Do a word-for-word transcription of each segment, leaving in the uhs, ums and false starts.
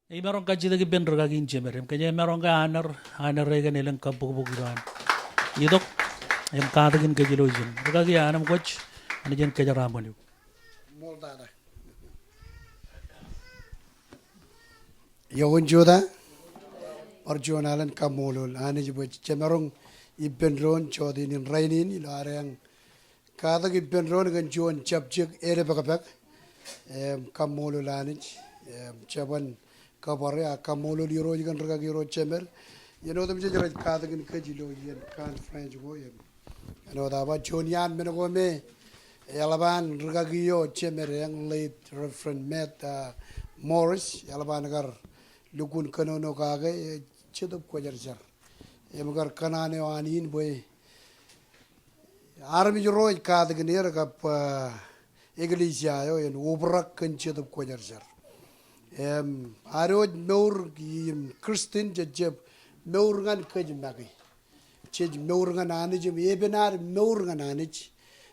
Emaroñ kajjitōk ippān rūkaki in jemed im kōj emaroñ ke honor, honor e kōn elōñ kabbokbok ilo an itok im katakin kōj ilo ijin. Rūkaki, anemkwōj, Anij en kōjeraaṃṃan eok. Ṃool tata. Iọkwe in jutak. Bar juon alen kaṃṃoolol Anij bwe jemaroñ ippān doon jọteen in rainin ilo ad eañ katak ippān doon kōn juon jabjek eḷapḷọk. Im kaṃṃoolol Anij. Im jeban kabare ak kaṃṃoolol Irooj kōn rūkaki ro jemed. Iien otemjej rej katakin kōj ilo iien conference ko im āinwōt aō ba juon iaan men ko me eḷap an rūkaki eo jemed eañ, late Reverend Matt, ah, Morris, eḷap an kar lukkuun kōnono kake, eh, Jetōb Kwōjarjar. Im kar kōṇaan eo an in bwe armej ro ej katakin er kab, ah, eklejia eo en obrak kōn Jetōb Kwōjarjar. Im ad wōj mour im Christian jej jab mour ñan kōj make. Jej mour ñan Anij im epen ad mour ñan Anij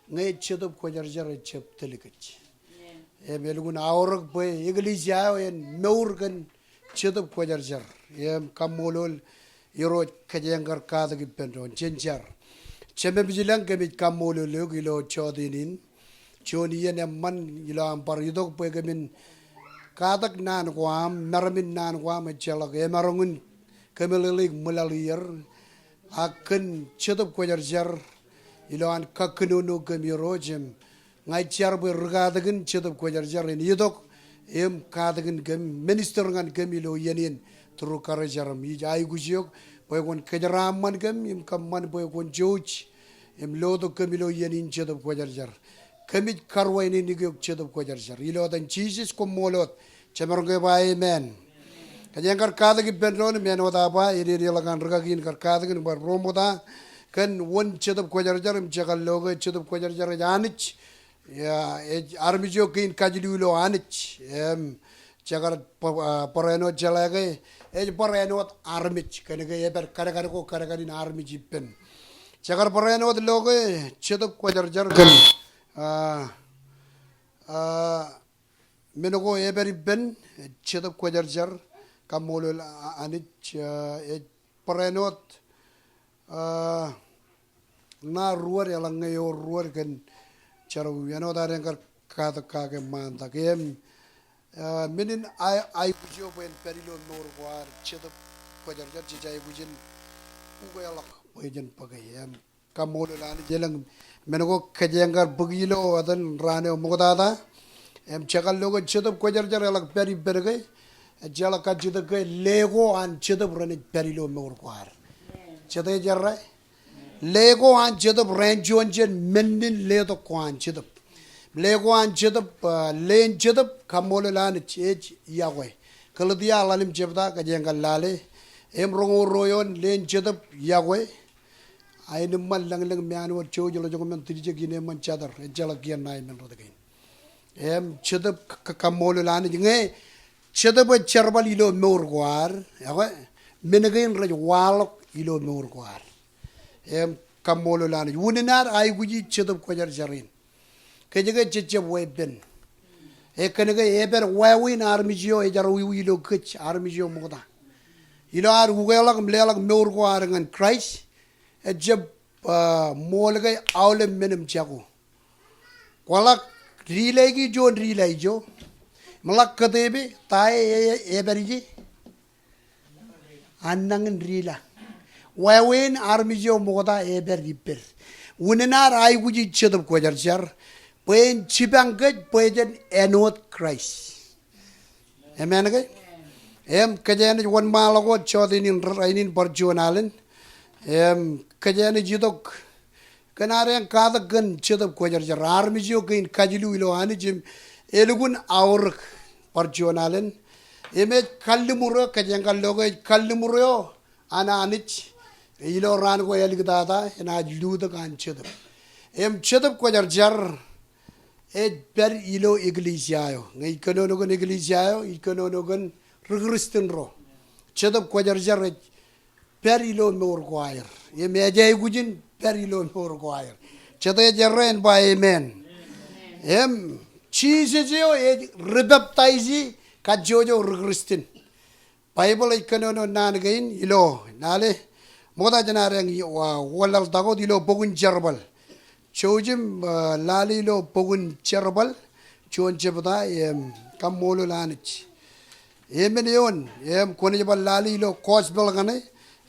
ñe Jetōb Kwōjarjar ejab tōl kōj. Im elukkuun aorōk bwe eklejia eo en mour kōn Jetōb Kwōjarjar. Im kaṃṃoolol Irooj kōjeañ kar katak ippān doon. Jen jar. Jemem ilañ, kōmij kaṃṃoolol eok ilo jọteen in. Juon iien eṃṃan ilo aṃ bar itok bwe kōmin katak naan ko aṃ, meram in naan ko aṃ ejjeḷọk emaroñ in kōmeḷeḷeik ṃwilaḷ ier. Ak kōn Jetōb Kwōjarjar ilo an kakkōnono kōm Irooj im ña ij jar bwe ri katakin Jetōb Kwōjarjar en itok im katakin kōm, minister ñan kōm ilo iien in through Karijeram. Ij aikuj eok bwe kwōn kōjeraaṃṃan kōm im kōṃṃan bwe kwōn jouj im lotok kōm ilo iien in Jetōb Kwōjarjar. Kōmij karuwainene eok Jetōb Kwōjarjar. Ilo etan Jisōs koṃṃool wōt. Jemaroñ ke ba amen. Kōjeañ kar katak ippān doon im āinwōt aō ba, ededeḷọk an rūkaki in kar katak in bar ṃokta kōn wōn Jetōb Kwōjarjar im jekar lo ke Jetōb Kwōjarjar ej Anij. Ia, ej armej eo kein kajilu ilo Anij. Im jekar bar, ah, barāinwōt jeḷā ke ej barāinwōt armej. Kōnke epād kadkad ko kadkad in armej ippān. Jekar barāinwōt lo ke Jetōb Kwōjarjar kōn, ah, ah, men ko epād ippān, eh, Jetōb Kwōjarjar, kaṃṃoolol A-, Anij, eh, ej barāinwōt, ah, ṇa ruod eḷaññe ewōr ruod kōn jerọwiwi, āinwōt ad eañ kar katak kake ṃaantak. Im, eh, men in a-, aikuj eo bwe en pād ilo mour ko ad Jetōb Kwōjarjar, jej aikuj in ukeḷọk bwe jen bōke. Im, kaṃṃoolol Anij elōñ men ko kōjeañ kar bōk ilo etan raan eo ṃoktata. Im jekar lo ke Jetōb Kwōjarjar eḷak pād ippād ke, ejjeḷọk kajjitōk ke le ko an Jetōb renaaj pād ilo mour ko ad. Jete ej errā? Le ko an Jetōb renaaj juon jān men in letok ko an Jetōb. Le ko an Jetōb, ah, leen Jetōb, kaṃṃoolol Anij, ej iọkwe. Kōlōtia ḷalem jebta, kōjeañ kar lale. Im roñoul ruo eoon, leen Jetōb iọkwe. Aenōṃṃan, lōñlōñ, meanwōt, jouj, ḷojokmen, tiljek, ineeṃṃan, jatōr, ejjeḷọk kien ṇa emān rot kein. Im Jetōb k-, k-, kaṃṃoolol Anij ñe Jetōb ej jerbal ilo mour ko ad, ekwe, men kein rej waḷọk ilo mour ko ad. Im kaṃṃoolol Anij. Unin ad aikuji Jetōb Kwōjarjar in. Kōj ke jej jab weeppān. E kōnke epād wāween armej eo ejerọwiwi ilo kōj, armej eo ṃokta. Ilo ad ukeḷọk im leḷọk mour ko ad ñan Kraist, ejab, ah, ṃool ke aolep men im jako. Kwaḷọk dilaiki juon dila ijo. Im ḷak kōtepe, ta e, e, e, epād ije? An nañin dila. Wāween armej eo ṃokta epād ippād. Unin ad aikuji Jetōb Kwōjarjar bwe en jipañ kōj bwe jen āinwōt Kraist. Amen ke? Im kōjeañ naaj wōnṃaanḷọk wōt jọteen in rainin bar juon alen. Im kōjeañ naaj itok kōn ad eañ katak kōn Jetōb Kwōjarjar, armej eo kein kajilu ilo Anij im elukkuun aorōk, bar juon alen. Im ej kalliṃur eo, kōjeañ kar lo ke ej kalliṃur eo an Anij ilo raan ko āliktata, enaaj lutōk an Jetōb. Im Jetōb Kwōjarjar ej pād ilo eklejia eo. Ñe ij kōnono kōn eklejia eo, ij kōnono kōn ri Kristian ro. Jetōb Kwōjarjar ej pād ilo mour ko aer. Im ej aikuj in pād ilo mour ko aer. Jete ej errā en ba amen. Im Jisōs eo ej ripaptaisi kajjojo ri Kristian. Baibōḷ ej kōnono naan kein ilo, lale, ṃokta jān ad eñ, wa, wanlaḷtak wōt ilo bok in Jerbal. Jouj im, ah, lale ilo bok in Jerbal, juon jebta, im, kaṃṃoolol Anij. Emān eoon, im, kwōnaaj bar lale ilo gospel kaṇe,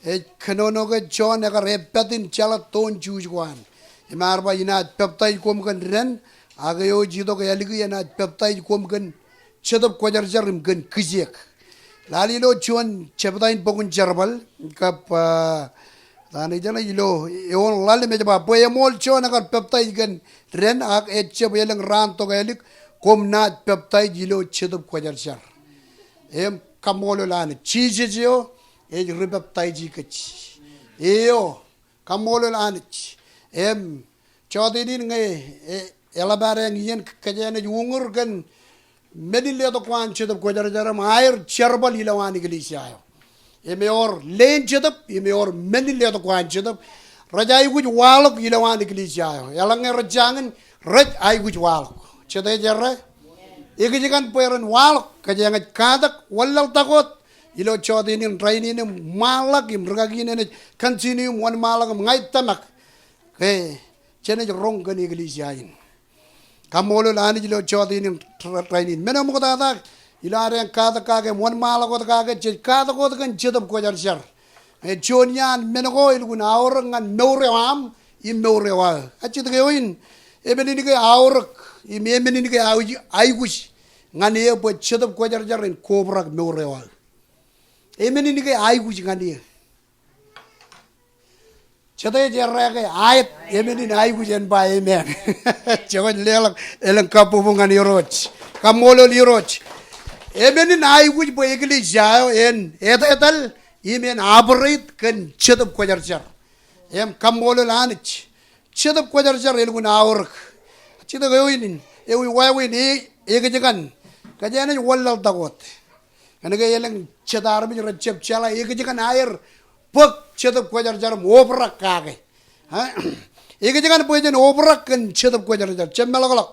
ej kōnono ke Jon ekar eppat in jeḷā toon Jews ko an. Im ear ba inaaj peptaij koṃ kōn dān, ak eo ej itok ālikin enaaj peptaij koṃ kōn Jetōb Kwōjarjar im kōn kijeek. Lale ilo juon jebta in bok in Jerbal, kab, ah, ta ṇe ej ilo eoon ḷalem ej ba, bwe eṃool Jon ekar peptaij kōn dān ak ejjab elōñ raan tok ālik, koṃ naaj peptaij ilo Jetōb Kwōjarjar. Im kaṃṃoolol Anij, Jisōs eo ej ri peptaiji kōj. Eo, kaṃṃoolol Anij. Im, jọteen in ñe, e, eḷap ad eñ iien kōjeañ naaj uñūr kōn men in letok ko an Jetōb Kwōjarjar im aer jerbal ilowaan eklejia eo. Im ewōr leen jetōb, im ewōr men in letok ko an jetōb. Rej aikuj waḷọk ilowaan eklejia eo. Eḷaññe rej jañin, rej aikuj waḷọk. Jete ej errā? Ekōjkan bwe ren waḷọk, kōjeañ ej katak, wanlaḷtak wōt ilo jọteen in rainin im ṃaanḷọk im rūkaki in enaaj continue im wōnṃaanḷọk im ña ij tōmak ke jenaaj roñ kōn eklejia in. Kaṃṃoolol Anij ilo jọteen in ra-, rainin. Men eo ṃoktata ilo ad eñ katak kake im wōnṃaanḷọk wōt kake, jej katak wōt kōn Jetōb Kwōjarjar. E, juon iaan men ko elukkuun aorōk ñan mour eo aṃ im mour eo aō. Ak jete ke eo in, emān in ke aorōk im emān in ke aikuj, aikuj ñan eō bwe Jetōb Kwōjarjar en kobrak mour eo aō. Emān in ke aikuj ñan eō. Jete ej errā ke aet, emān in aikuj en ba amen. Jekwe leḷọk elōñ kabbokbok ñan Irooj. Kaṃṃoolol Irooj. Emān in aikuj bwe eklejia eo en etetal im en operate kōn Jetōb Kwōjarjar. Im kaṃṃoolol Anij. Jetōb Kwōjarjar elukkuun aorōk. Jete ke eo in, ewi wāween e, ekōjkan. Kōjeañ naaj wanlaḷtak wōt. Kōnke elōñ jet armej rej jab jeḷā ekōjkan aer bōk Jetōb Kwōjarjar im obrak kake. Ha? Ekōjkan bwe jen obrak kōn Jetōb Kwōjarjar, jab meḷọkḷọk.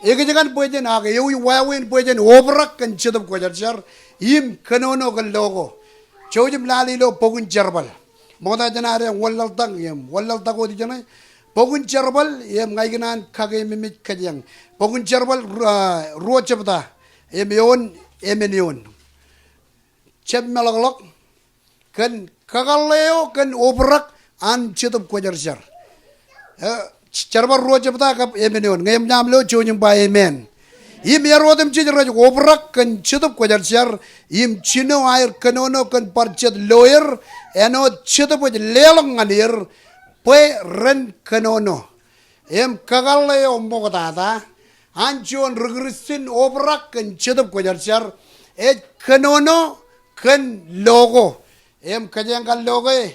Ekōjkan bwe jen, ak ewi wāween bwe jen obrak kōn Jetōb Kwōjarjar im kōnono kōn lo ko. Jouj im lale ilo bok in Jerbal. Ṃokta jān ad eñ wanlaḷtak, im wanlaḷtak wōt ijeṇe. Bok in Jerbal, im ña ikōṇaan kakeememej kōjeañ. Bok in Jerbal, ah, ruo jebta. Im eoon, emān eoon. Jab meḷọkḷọk kōn kakōḷḷe eo kōn obrak an Jetōb Kwōjarjar. E, Jerbal ruo jebta kab emān eoon. Ñe eṃōj aṃ lo, jouj im ba amen. Im er otemjej rej obrak kōn Jetōb Kwōjarjar, im jino aer kōnono kōn bar jet lo er, āinwōt Jetōb ej leḷọk ñan er, bwe ren kōnono. Im kakōḷḷe eo ṃoktata an juon ri Kristian obrak kōn Jetōb Kwōjarjar, ej kōnono kōn lo ko. Im kōjeañ kar lo ke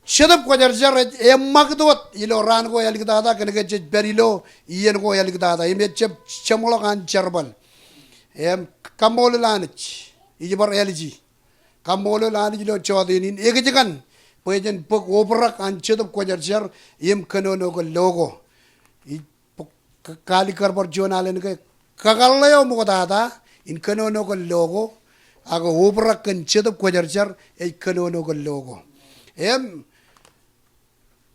Jetōb Kwōjarjar ej eṃṃakūt wōt ilo raan ko āliktata, kōnke jej pād ilo iien ko āliktata. Im ejjab jeṃḷọk an jerbal. Im kaṃṃoolol Anij. Ij bar āliji. Kaṃṃoolol Anij ilo jọteen in, ekōjkan bwe jen bōk obrak an Jetōb Kwōjarjar im kōnono kōn lo ko. Ij bōk ka-, kaalikkar bar juon alen ke kakōḷḷe eo ṃoktata in kōnono kōn lo ko, ak obrak kōn Jetōb Kwōjarjar ej kōnono kōn lo ko. Im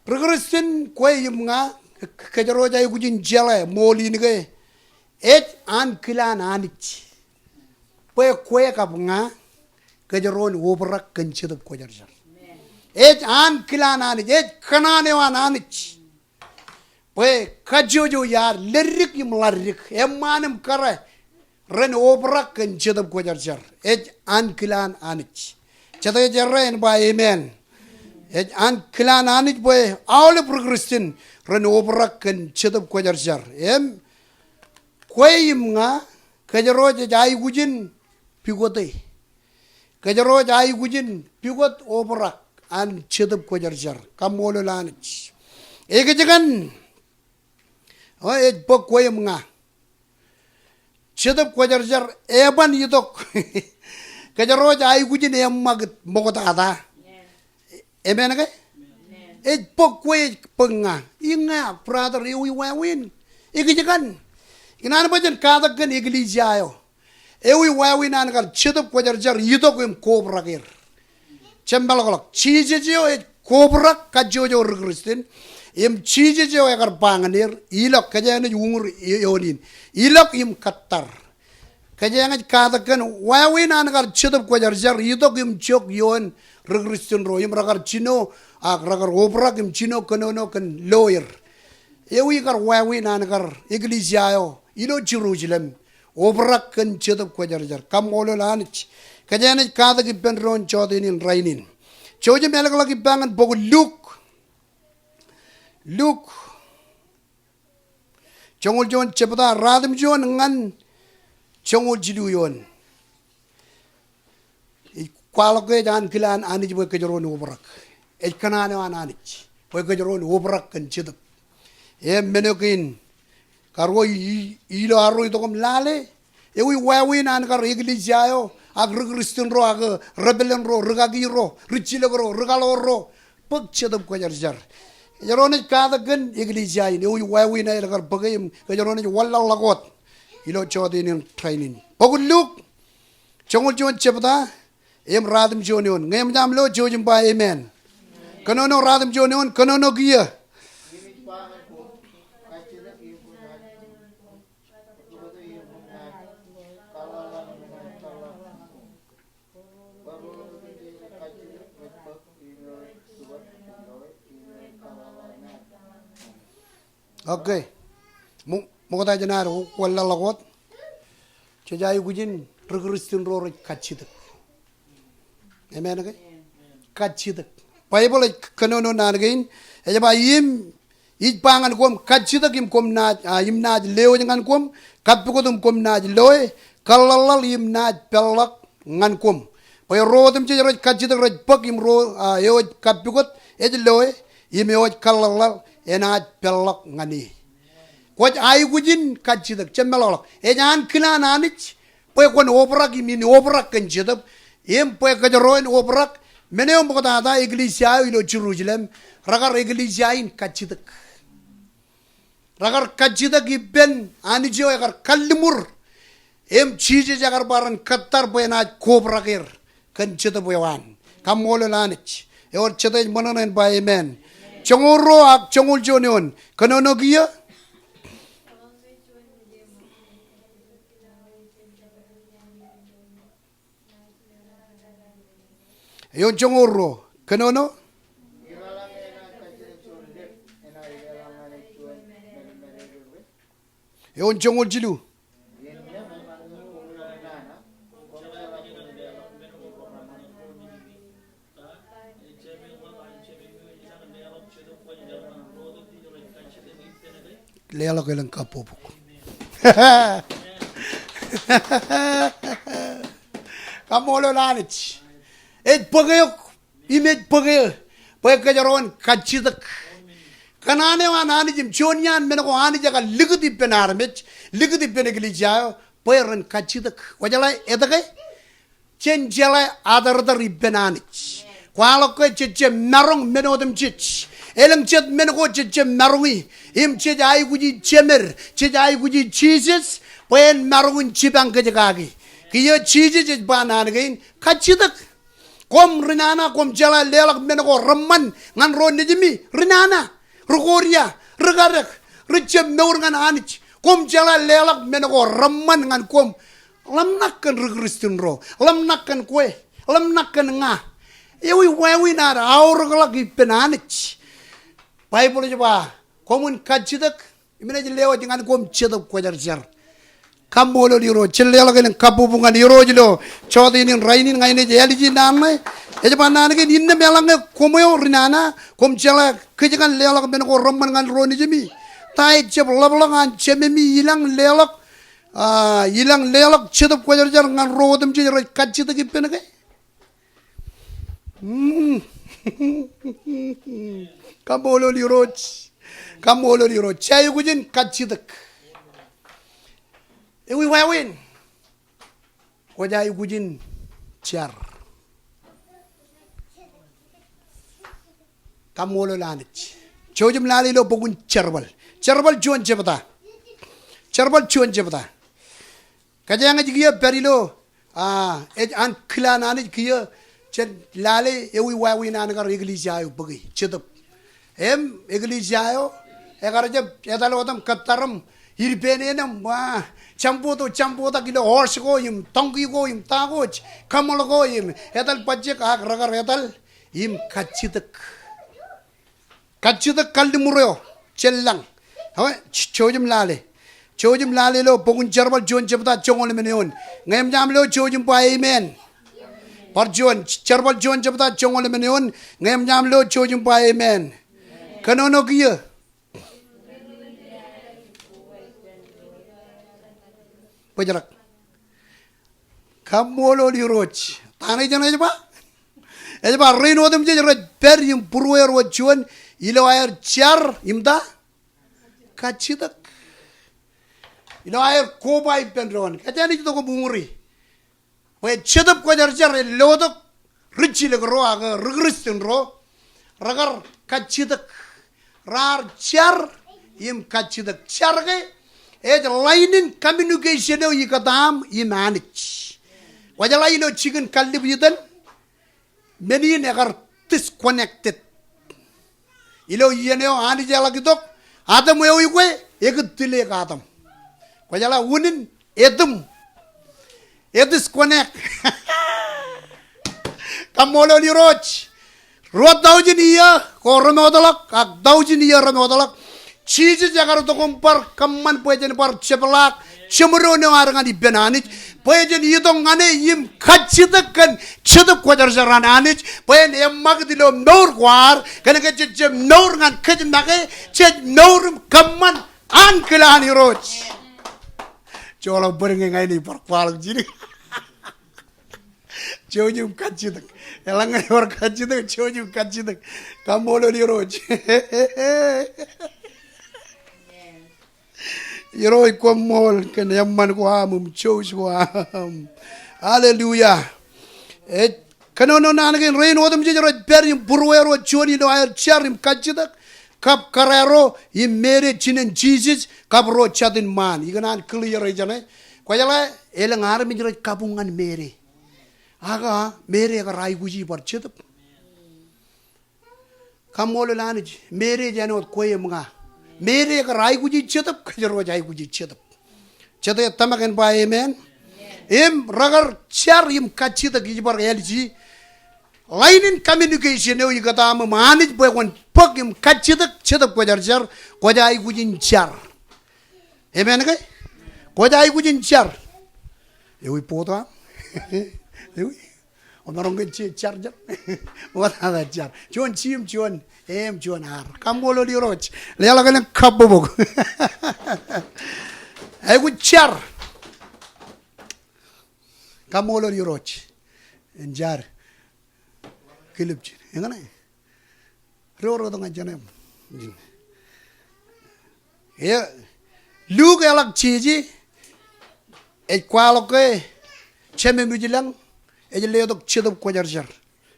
ri Kristian kwe im ña, ke-, ke-, kōjro ej aikuj in jeḷā ṃool in ke ej ankilaan Anij bwe kwe kab ña kōjro en obrak kōn Jetōb Kwōjarjar. Ej ankilaan Anij, ej kōṇaan eo an Anij bwe kajjojo iaad leddik im ḷaddik, eṃṃaan im kōrā, ren obrak kōn Jetōb Kwōjarjar. Ej ankilaan Anij. Jete ej errā en ba amen. Ej ankilaan Anij bwe aolep ri Kristian ren obrak kōn Jetōb Kwōjarjar. Im kwe im ña, kōjro jej aikuj in pukot e. Kōjro ej aikuj in pukot obrak an Jetōb Kwōjarjar. Kaṃṃoolol Anij. Ekōjkan, o, ej bōk kwe im ña. Jetōb Kwōjarjar eban itok. Kōjro ej aikuj in eṃṃakūt ṃoktata. Amen ke? Ej bōk kwe, ej bōk ña. Im ña, brother, ewi wāween? Ekōjkan. Ikōṇaan bwe jen katak kōn eklejia eo. Ewi wāween an kar Jetōb Kwōjarjar itok im kobrak er? Jab meḷọkḷọk. Jisōs eo ej kobrak kajjojo ri Kristian, im Jisōs eo ekar ba ñan er, ilọk, kōjeañ naaj uñūr ioon in. Ilọk im kōttar. Kōjeañ naaj katak kōn wāween an kar Jetōb Kwōjarjar itok im jok ioon ri Kristian ro, im rekar jino, ak rekar obrak im jino kōnono kōn lo er. Ewi kar wāween an kar eklejia eo ilo Jerusalem obrak kōn Jetōb Kwōjarjar? Kaṃṃoolol Anij. Kōjeañ naaj katak ippān doon jọteen in rainin. Jouj im ālōkḷọk ippa ñan bok in Luk. Luk joñoul juon jebta, ratimjuon ñan joñoul jilu eoon. Ij kwaḷọk ke ej ankilaan Anij bwe kōjro en obrak. Ej kōṇaan eo an Anij bwe kōjro en obrak kōn Jetōb. Im men eo kein, karuo i-, ilo arro itok im lale, ewi wāween an kar eklejia eo, ak ri Kristian ro, ak ri pāleen ro, ri kaki ro, ri jilōk ro, ri kaḷoor ro, bōk Jetōb Kwōjarjar? Kōjro naaj katak kōn eklejia in, ewi wāween aer kar bōke, im kōjro naaj wanlaḷḷọk wōt ilo jọteen in rainin. Bok in Luk joñoul juon jebta im ratimjuon eoon. Ñe eṃōj aṃ lo, jouj im ba amen. Kōnono ratimjuon eoon, kōnono kiiō. Okay. Ṃo-, ṃokta jān ad wanlaḷḷọk wōt. Jej aikuj in ri Kristian ro rej kajjitōk. Amen ke? Kajjitōk. Baibōḷ ej kōnono naan kein. Ej ba, im ij ba ñan koṃ, kajjitōk im koṃ naaj, a, im naaj lewōj ñan koṃ, kappukot im koṃ naaj loe, kaḷḷaḷḷaḷ im naaj peḷḷọk ñan koṃ. Bwe ro otemjej rej kajjitōk rej bōk, im ro, a, eo ej kappukot ej loe, im eo ej kaḷḷaḷḷaḷ enaaj peḷḷọk ñan e. Kwōj aikuj in kajjitōk, jab meḷọkḷọk. Ej ankilaan Anij bwe kwōn obrak im in obrak kōn Jetōb, im bwe kōjro en obrak. Men eo ṃoktata eklejia eo ilo Jerusalem, rekar eklejia in kajjitōk. Rekar kajjitōk ippān Anij eo ekar kalliṃur. Im Jisōs ekar ba ren kōttar bwe enaaj kobrak er kōn Jetōb eo an. Kaṃṃoolol Anij. Ewōr jete ej ṃōṇōṇō en ba amen. Joñoul ruo ak joñoul juon eoon. Kōnono kiiō. Eoon joñoul ruo. Kōnono. Eoon joñoul jilu. Leḷọk elōñ kabbokbok. Kaṃṃoolol Anij. Ej bōk eok im ej bōk eō bwe kōjro en kajjitōk. Kōṇaan eo an Anij im juon iaan men ko Anij ekar likūt ippān armej, likūt ippān eklejia eo, bwe ren kajjitōk. Kwō jeḷā etke? Jen jeḷā atartar ippān Anij. Kwaḷọk ke jej jab maroñ men otemjej. Elōñ jet men ko jej jab maroñi. Im jej aikuji jemed, jej aikuji Jisōs bwe en maroñ in jipañ kōj kaki. Kiiō Jisōs ej ba naan kein, kajjitōk. Koṃ ri nana, koṃ jeḷā leḷọk men ko reṃṃan ñan ro nejimi, ri nana, ri Korea, ri kadek, ri jab mour ñan Anij. Koṃ jeḷā leḷọk men ko reṃṃan ñan koṃ. Ḷōmṇak kōn ri Kristian ro, ḷōmṇak kōn kwe, ḷōmṇak kōn ña. Ewi wāween ad aorōkḷọk ippān Anij? Baibōḷ ej ba, koṃwin kajjitōk im enaaj lewōj ñan koṃ Jetōb Kwōjarjar. Kaṃṃoolol Irooj. Jen leḷọk elōñ kabbokbok ñan Irooj ilo jọteen in rainin. Ña inaaj āliji naan ṇe. Ej ba naan kein, innām eḷaññe koṃ eo ri nana, koṃ jeḷā kōj kōn leḷọk men ko reṃṃan ñan ro nejimi, ta ej jab ḷapḷọk an Jememi ilañ leḷọk, a, ilañ leḷọk Jetōb Kwōjarjar ñan ro otemjej rej kajjitōk ippān ke? Mm. Kaṃṃoolol Irooj. Kaṃṃoolol Irooj. Jej aikuj in kajjitōk. Ewi wāween? Kwōj aikuj in jar. Kaṃṃoolol Anij. Jouj im lale ilo bok in Jerbal. Jerbal juon jebta. Jerbal juon jebta. Kōjeañ ej kiiō pād ilo, a, ej ankilaan Anij kiiō jān lale ewi wāween an kar eklejia eo bōki, Jetōb. Im eklejia eo, ekar jab etal otem kōttar im ippān eṇ im, a, jamboto, jambotak ilo horse ko im donkey ko im ta ko, camel ko im etal bajjek ak rekar etal im kajjitōk. Kajjitōk kalliṃur eo jān lañ. Eo, j-, jouj im lale. Jouj im lale ilo bok in Jerbal juon jebta joñoul emān eoon. Ñe eṃōj aṃ lo jouj im ba amen. Bar juon, Jerbal juon jebta joñoul emān eoon. Ñe eṃōj aṃ lo jouj im ba amen. Kōnono kiiō. Bōjrak. Kaṃṃoolol Irooj. Ta ṇe ijeṇe ej ba? Ej ba rein otemjej rej pād im būrueir wōt juon ilo aer jar im ta? Kajjitōk. Ilo aer koba ippān doon. Kōjeañ ej itok im uñūri. Bwe Jetōb Kwōjarjar ej lotok ri jilōk ro ak ri Kristian ro, rekar kajjitōk, raar jar im kajjitōk. Jar ke ej line in communication eo ikōtaan im Anij. Kwōjeḷā ilo jikin kallib itan, men in ekar disconnected. Ilo iien eo Anij eḷak itok, Adam eo ikwe, ekōt tile kōn Adam. Kwōjeḷā unin etim. Edisconnect. Kaṃṃoolol Irooj. Ruo taujin iiō ko remootḷọk, ak taujin iiō remootḷọk. Jisōs ekar itok im bar kōṃṃan bwe jen bar jepḷaak jeṃdoon eo ad ñan ippān Anij. Bwe jen itok ñan e im kajjitōk kōn Jetōb Kwōjarjar an Anij. Bwe en eṃṃakūt ilo mour ko ad, kōnke jej jab mour ñan kōj make, jej mour im kōṃṃan ankilaan Irooj. Joḷọk bōd ñe ña in ij bar kwaḷọk jidik. Jouj im kajjitōk. Eḷaññe ewōr kajjitōk, jouj im kajjitōk. Kaṃṃoolol Irooj. Irooj koṃṃool kōn eṃṃan ko aṃ im jouj ko aṃ. Hallelujah. Ej kōnono naan kein, rein otemjej rej pād im būrueir wōt juon ilo aer jar im kajjitōk, kab kōrā ro im meje jinen Jisōs kab ro jatin ṃaan. Ikōṇaan clear e jeṇe. Kwōjeḷā elōñ armej rej kabuñ ñan meje. Ak meje ekar aikuji bar Jetōb. Kaṃṃoolol Anij, meje ej āinwōt kwe im ña. Meje ekar aikuji Jetōb, kōjro ej aikuji Jetōb. Jete tōmak en ba amen. Im rekar jar im kajjitōk, ij bar āliji. Line in communication eo ikōtaan im Anij bwe kwōn bōk im kajjitōk Jetōb Kwōjarjar, kwōj aikuj in jar. Amen ke? Kwōj aikuj in jar. Ewi bōktok aṃ? Ewi? Omaroñ ke je jar jar. Ṃoktata jar. Juon ji im juon e im juon ar. Kaṃṃoolol Irooj. Leḷọk elōñ kabbokbok. Aikuj jar. Kaṃṃoolol Irooj. En jar. Kilip jin. Eñṇe. Ro ro tōñā jeṇe. Eo, Luk eḷak jeje, ej kwaḷọk ke Jemem ij lañ, ej letok Jetōb Kwōjarjar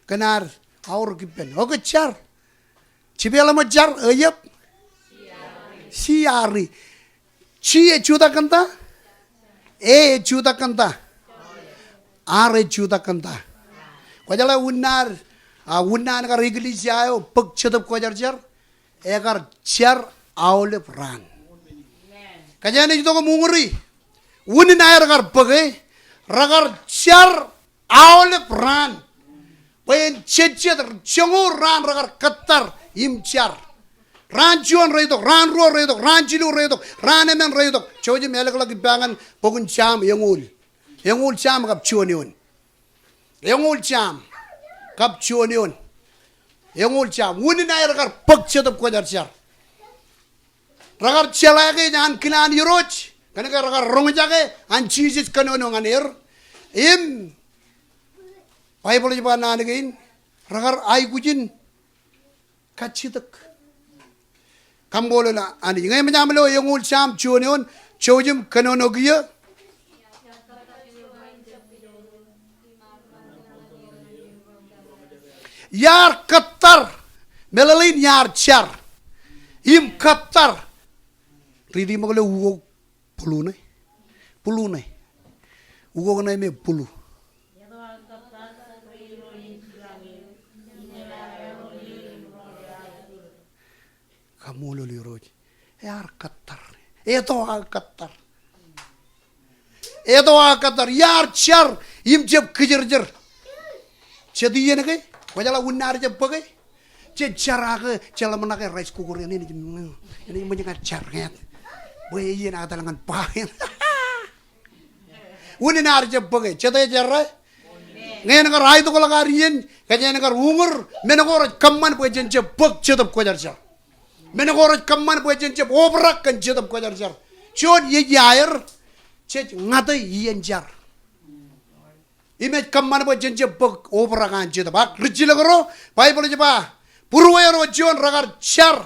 kōn ad aorōk ippān. Okay, jar. Jipeḷ eṃōj jar, eo iep? Jar. Ji ej jutak kōn ta? E ej jutak kōn ta? Ar ej jutak kōn ta? Kwōjeḷā unin ad, a, unin an kar eklejia eo bōk Jetōb Kwōjarjar, ekar jar aolep raan. Kōjeañ ej itok im uñūri. Unin aer kar bōke, rekar jar aolep raan. Bwe en jejjet joñoul raan rekar kōttar im jar. Raan juon reitok, raan ruo reitok, raan jilu reitok, raan emān reitok. Jouj im ālōkḷọk ippa ñan bok in Sam eñoul. Eñoul Sam kab juon eoon. Eñoul Sam kab juon eoon. Eñoul Sam. Unin aer kar bōk Jetōb Kwōjarjar. Rekar jeḷā ke ej ankilaan Irooj, kōnke rekar roñjake an Jisōs kōnono ñan er. Im Baibōḷ ej ba naan kein, rekar aikuj in kajjitōk. Kaṃṃoolol Anij. Ñe eṃōj aṃ lo eñoul Sam juon eoon, jouj im kōnono kiiō. Iar kōttar, meḷeḷein iar jar im kōttar. Riiti ṃōk lo ukok bulu ṇe. Bulu ṇe. Ukok ṇe me bulu. Kaṃṃoolol Irooj. Ear kōttar. Eto aō kōttar. Eto aō kōttar. Iar jar im jab kijirjir. Jet iien ke, kwōjeḷā unin ad jab bōke. Jej jar ak jeḷā ṃōṇōṇō ke rice cooker eṇ, enaaj, enaaj ṃōj ñan jar ñāāt. Bwe iien etal ñan ba eṇ. Unin ad jab bōke, jet ej errā. Ñe en kar aetokḷọk ad iien, kōj en kar uñūr, men ko rej kōṃṃan bwe jen jab bōk Jetōb Kwōjarjar. Men ko rej kōṃṃan bwe jen jab obrak kōn Jetōb Kwōjarjar. Juon ej aer, jej ñate iien jar. Im ej kōṃṃan bwe jen jab bōk obrak an Jetōb. Ak rijjilōk ro, Baibōḷ ej ba, būrueer ro juon rekar jar.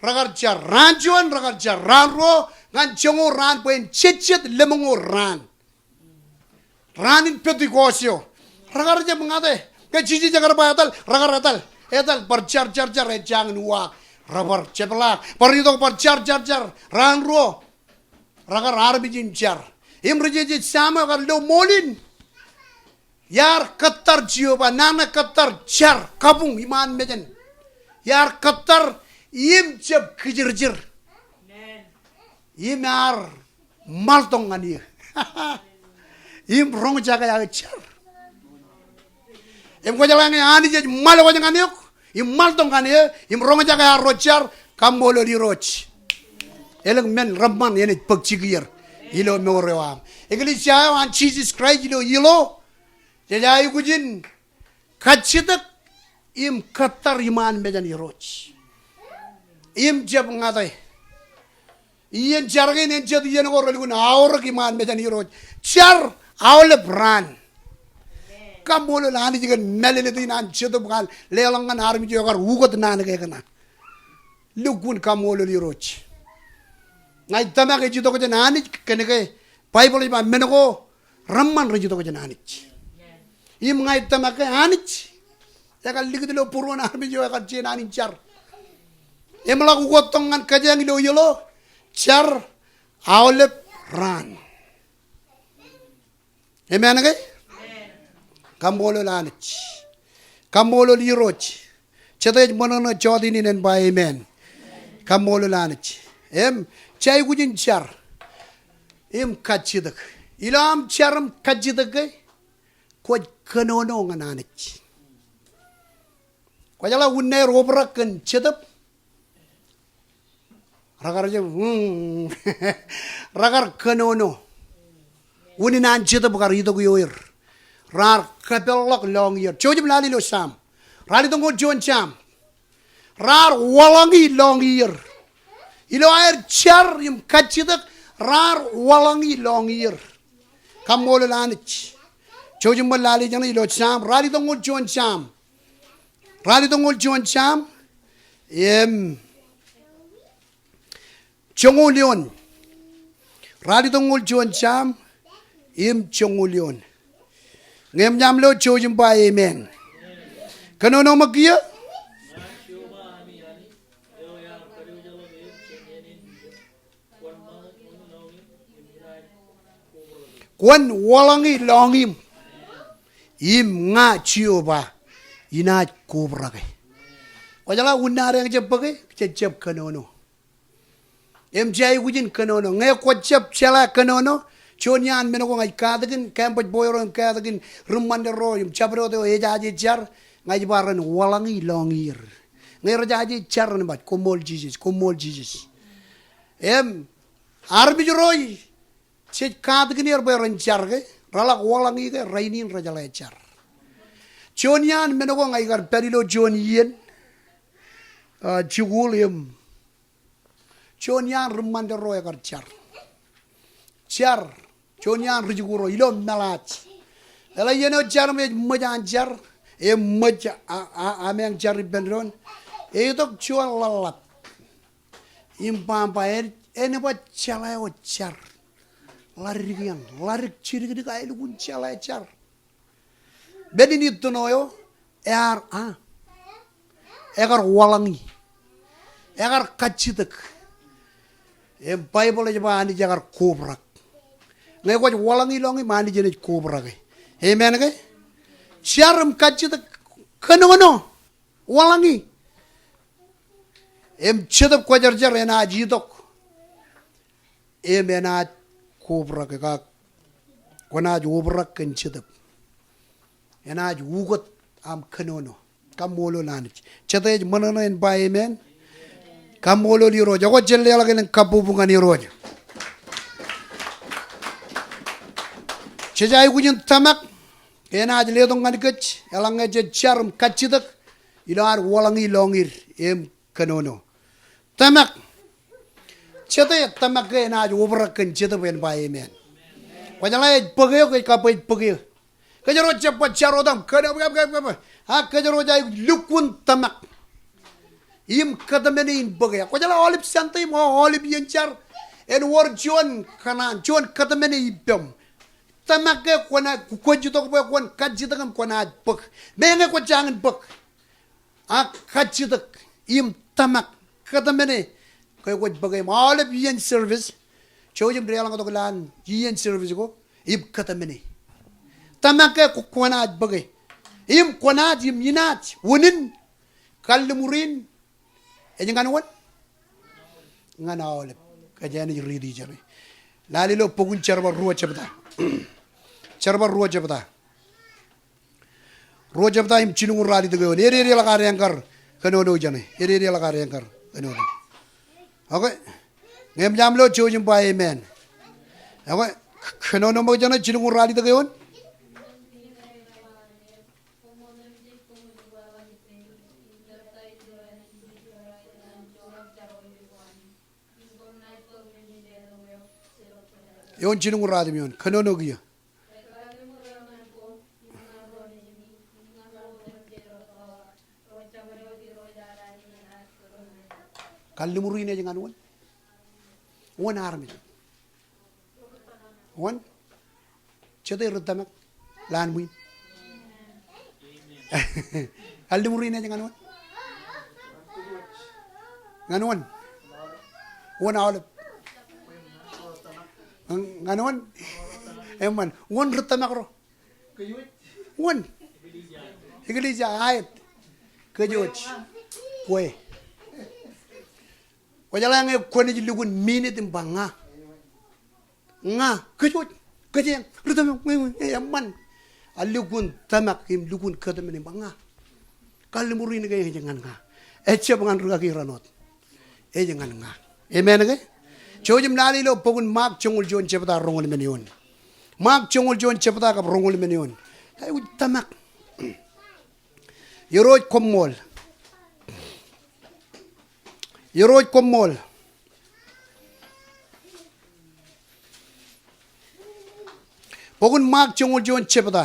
Rekar jar raan juon, rekar jar raan ruo, ñan joñoul raan bwe en jejjet lemñoul raan. Raan in Pentekost eo. Rekar jab ñate. Ke Jisōs ekar ba etal, rekar etal. Etal, bar jar, jar, jar, ej jañin uwaak. Rebar jepḷaak. Bar itok bar jar, jar, jar. Raan ruo. Rekar armej in jar. Im ri jeje Sam eo ekar lo ṃool in. Iar kōttar Jeova, naan ṇe kōttar jar, kabuñ iṃaan mejān. Iar kōttar im jab kijirjir. Im ear ṃaltok ñan eō. Im roñjake aō jar. Im kwōjeḷā ñe Anij ej ṃal wōj ñan eok, im ṃaltok ñan eō, im roñjake ad ro jar, kaṃṃoolol Irooj. Elōñ men reṃṃan enaaj bōk jikier ilo mour eo aṃ. Eklejia eo an Jisōs Kraist ilo iiō, jej aikuj in kajjitōk im kōttar iṃaan mejān Irooj. Im jab ñate. Iien jar kein en jet iien ko relukkuun aorōk iṃaan mejān Irooj. Jar aolep raan. Kaṃṃoolol Anij kōn mālōtlōt in an Jetōb kar leḷọk ñan armej eo ekar ukōt naan ke kōṇaan. Lukkuun kaṃṃoolol Irooj. Ña ij tōmak ej itok jān Anij kōnke Baibōḷ ej ba men ko reṃṃan rej itok jān Anij. Im ña ij tōmak ke Anij ekar likūt ilo būruon armej eo ekar je naan in jar. Im ḷak ukōttok ñan kōjeañ ilo iiō, jar aolep raan. Amen ke? Kaṃṃoolol Anij. Kaṃṃoolol Irooj. Jete ej ṃōṇōṇō jọteen in en ba amen. Kaṃṃoolol Anij. Im, jej aikuj in jar im kajjitōk. Ilo aṃ jar im kajjitōk ke, kwōj kōnono ñan Anij. Kwōjeḷā unin aer obrak kōn Jetōb. Rekar jab, hmm, rekar kōnono. Unin an Jetōb kar itok ioer. Raar kōpeḷḷọk lọñiier. Jouj im lale ilo Sam. Ralitōñoul juon Sam. Raar waḷọñi lọñiier. Ilo aer jar im kajjitōk, raar waḷọñi lọñiier. Kaṃṃoolol Anij. Jouj im ṃōk lale jeṇe ilo Sam. Ralitōñoul juon Sam. Ralitōñoul juon Sam im joñoul eoon. Ralitōñoul juon Sam im joñoul eoon. Ñe eṃōj aṃ lo, jouj im ba amen. Kōnono ṃōk kiiō. Kwōn waḷọñi lọñiiṃ, im ña Jeova inaaj kobrak e. Kwōjeḷā unin ad eñ jab bōke, jej jab kōnono. Im jej aikuj in kōnono. Ñe kwōjab jeḷā kōnono, juon iaan men ko ña ij katakin, campus boy ro im katakin ri ṃanit ro im jabdewōt eo ejaje jar, ña ij ba ren waḷọñi lọñiier. Ñe rejaje jar ren ba, koṃṃool Jisōs, koṃṃool Jisōs. Im armej ro jej katakin er bwe ren jar ke, reḷak waḷọñi ke, rainin rejeḷā jar. Juon iaan men ko ña ikar pād ilo juon iien, ah, jikuuḷ im juon iaan ri ṃanit ro ekar jar. Jar, juon iaan ri jikuuḷ ro, ilo meḷaaj. Eḷaññe jen jar im ej ṃōj an jar, im ṃōj a, a, ameañ jar ippān doon. Eitok juon ḷōḷḷap. Im ba, ba, en, en ba jeḷā wōt jar. Ḷadik eṇ, ḷadik jidikdik, elukkuun jeḷā jar. Men in itōn eo, ear, a, ekar waḷọñi. Ekar kajjitōk. Im Baibōḷ ej ba Anij ekar kobrak. Ñe kwōj waḷọñi lọñiṃ, Anij enaaj kobrak e. Amen ke? Jar im kajjitōk, kōnono, waḷọñi. Im Jetōb Kwōjarjar enaaj itok im enaaj kobrak e, ak kwōnaaj obrak kōn Jetōb. Enaaj ukōt aṃ kōnono. Kaṃṃoolol Anij. Jete ej ṃōṇōṇō en ba amen? Kaṃṃoolol Irooj. Ekwe, jen leḷọk elōñ kabbokbok ñan Irooj. Jej aikuj in tōmak, enaaj letok ñan kōj, eḷaññe jej jar im kajjitōk ilo ad waḷọñi lọñiid im kōnono. Tōmak. Jete tōmak ke enaaj obrak kōn Jetōb en ba amen? Kwōjeḷā ej bōk eok, ej kab ej bōk eō. Kōjro jab ba jar otem kōn, a kōjro ej aikuj lukkuun tōmak im kōtmāne in bōk e. Kwōjeḷā aolep Sunday im aolep iien jar en wōr juon kōṇaan, juon kōtmāne ippem. Tōmak ke kwōnaaj, kwōj itok bwe kwōn kajjitōk im kwōnaaj bōk. Meñe kwōj jañin bōk, ak kajjitōk im tōmak, kōtmāne ke kwōj bōk e im aolep iien service. Jouj im deḷọñtok lowaan iien service ko im kōtmāne. Tōmak ke kwō-, kwōnaaj bōk e im kwōnaaj im inaaj unin. Kalliṃur in ej ñan wōn? Ñan aolep. Kōj āinwōt riiti ijeṇe. Lale ilo bok in Jerbal ruo jebta. Jerbal ruo jebta. Ruo jebta im jilñuul ralitōk eoon. Ededeḷọk ad eñkar kōnono ijeṇe. Ededeḷọk ad eñkar kōnono. Okay. Ñe eṃōj aṃ lo jouj im ba amen. Okay. K-, kōnono ṃōk ijeṇe, jilñuul ralitōk eoon. Eoon jilñuul ratimjuon. Kōnono kiiō. Kalliṃur in ej ñan wōn? Wōn armej? Wōn? Jete ri tōmak lowaan ṃwiin? Kalliṃur in ej ñan wōn? Ñan wōn? Wōn aolep? Ñan wōn? Eṃṃan. Wōn ri tōmak ro? Wōn? Eklejia aet. Kōj wōj? Kwe. Kwōjeḷā ñe kwōnaaj lukkuun minit im ba ña. Ña, kōj wōj, kōj eñ, ri tōmak, ñe, ñe, eṃṃan. A lukkuun tōmak im lukkuun kōtmāne im ba ña. Kalliṃur in ke ej ñan ña. Ejjab ñan rikaki raṇ wōt. Ej ñan ña. Amen ke? Jouj im lale ilo bok in Mak joñoul juon jebta roñoul emān eoon. Mak joñoul juon jebta kab roñoul emān eoon. Aikuj tōmak. Irooj koṃṃool. Irooj koṃṃool. Bok in Mak joñoul juon jebta.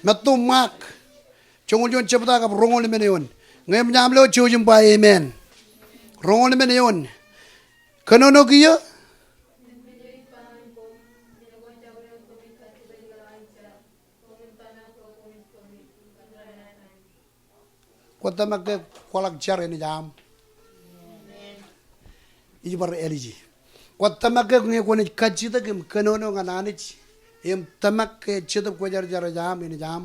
Matu Mak joñoul juon jebta kab roñoul emān eoon. Ñe eṃōj aṃ lo jouj im ba amen. Roñoul emān eoon. Kōnono kiiō. Kwō tōmak ke kwaḷọk jar enaaj aṃ? Ij bar āliji. Kwō tōmak ke ñe kwōnaaj kajjitōk im kōnono ñan Anij im tōmak ke Jetōb Kwōjarjar ej aṃ, enaaj aṃ?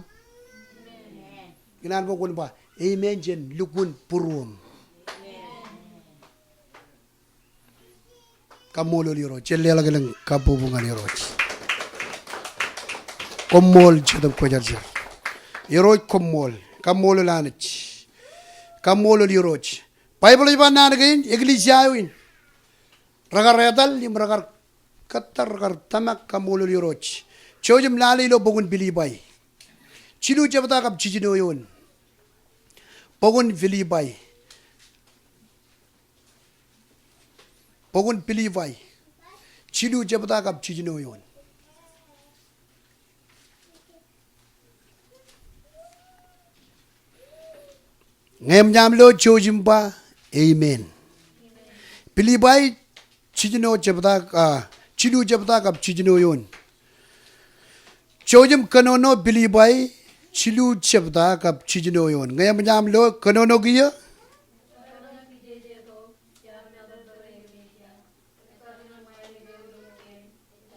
Ikōṇaan bwe kwōn ba amen jān lukkuun būruōṃ. Kaṃṃoolol Irooj. Jen leḷọk elōñ kabbokbok ñan Irooj. Koṃṃool Jetōb Kwōjarjar. Irooj koṃṃool. Kaṃṃoolol Anij. Kaṃṃoolol Irooj. Baibōḷ ej ba naan kein, eklejia eo in, rekar etal im rekar kōttar, rekar tōmak, kaṃṃoolol Irooj. Jouj im lale ilo bok in Pilippai. Jilu jebta kab jiljino eoon. Bok in Pilippai. Bok in Pilippai. Jilu jebta kab jiljino eoon. Ñe eṃōj aṃ lo jouj im ba amen. Pilippai jiljino jebta, a, jilu jebta kab jiljino eoon. Jouj im kōnono Pilippai jilu jebta kab jiljino eoon. Ñe eṃōj aṃ lo, kōnono kiiō. Kōnono kiiō. Kōnono kiiō.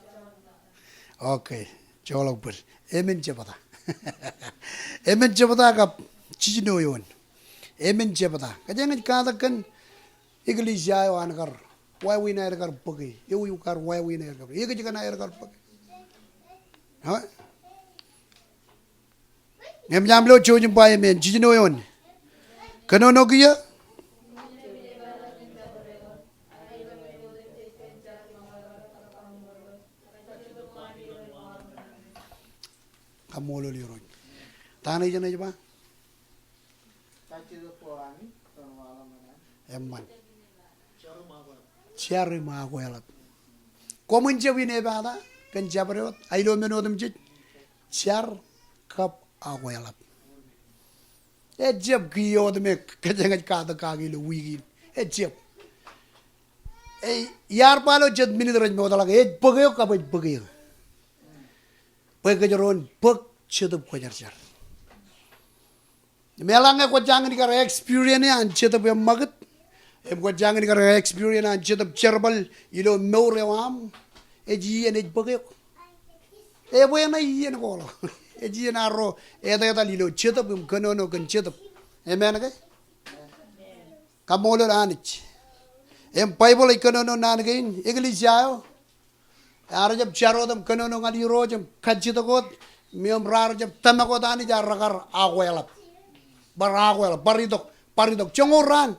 Kōnono kiiō. Okay, joḷọk bōd. Emān jebta. Emān jebta kab jiljino eoon. Emān jebta. Kōjeañ ej katak kōn eklejia eo an kar wāween aer kar bōke. Ewi kar wāween aer kar bōke. Ekōjkan aer kar bōke. Ha? Im jab lo jouj im ba emān, jiljino eoon. Kōnono kiiō. Kaṃṃoolol Irooj. Ta ṇe ej ba? Eṃṃan. Jar im akweḷap. Koṃwin jab inepata kōn jabdewōt, a ilo men otemjej, jar kab akweḷap. Ejjab kiiō wōt me kōjeañ ej katak kaki ilo wiik in. Ejjab. Ej, iar ba ilo jet minit rej mootḷọk, ej bōk eok kab ej bōk eō. Bwe kōjro en bōk Jetōb Kwōjarjar. Im eḷaññe kwōjañin kar experience an Jetōb eṃṃakūt, im kwōjañin kar experience an Jetōb jerbal ilo mour eo aṃ, ej iien ej bōk eok. Ebwe ṇe iien ko ḷọk. Ej iien arro etetal ilo Jetōb im kōnono kōn Jetōb. Amen ke? Kaṃṃoolol Anij. Im Baibōḷ ej kōnono naan kein, eklejia eo ear jab jar wōt im kōnono ñan Irooj im kajjitōk wōt, im raar jab tōmak wōt Anij ak rekar akweḷap. Bar akweḷap, bar itok, bar itok joñoul raan.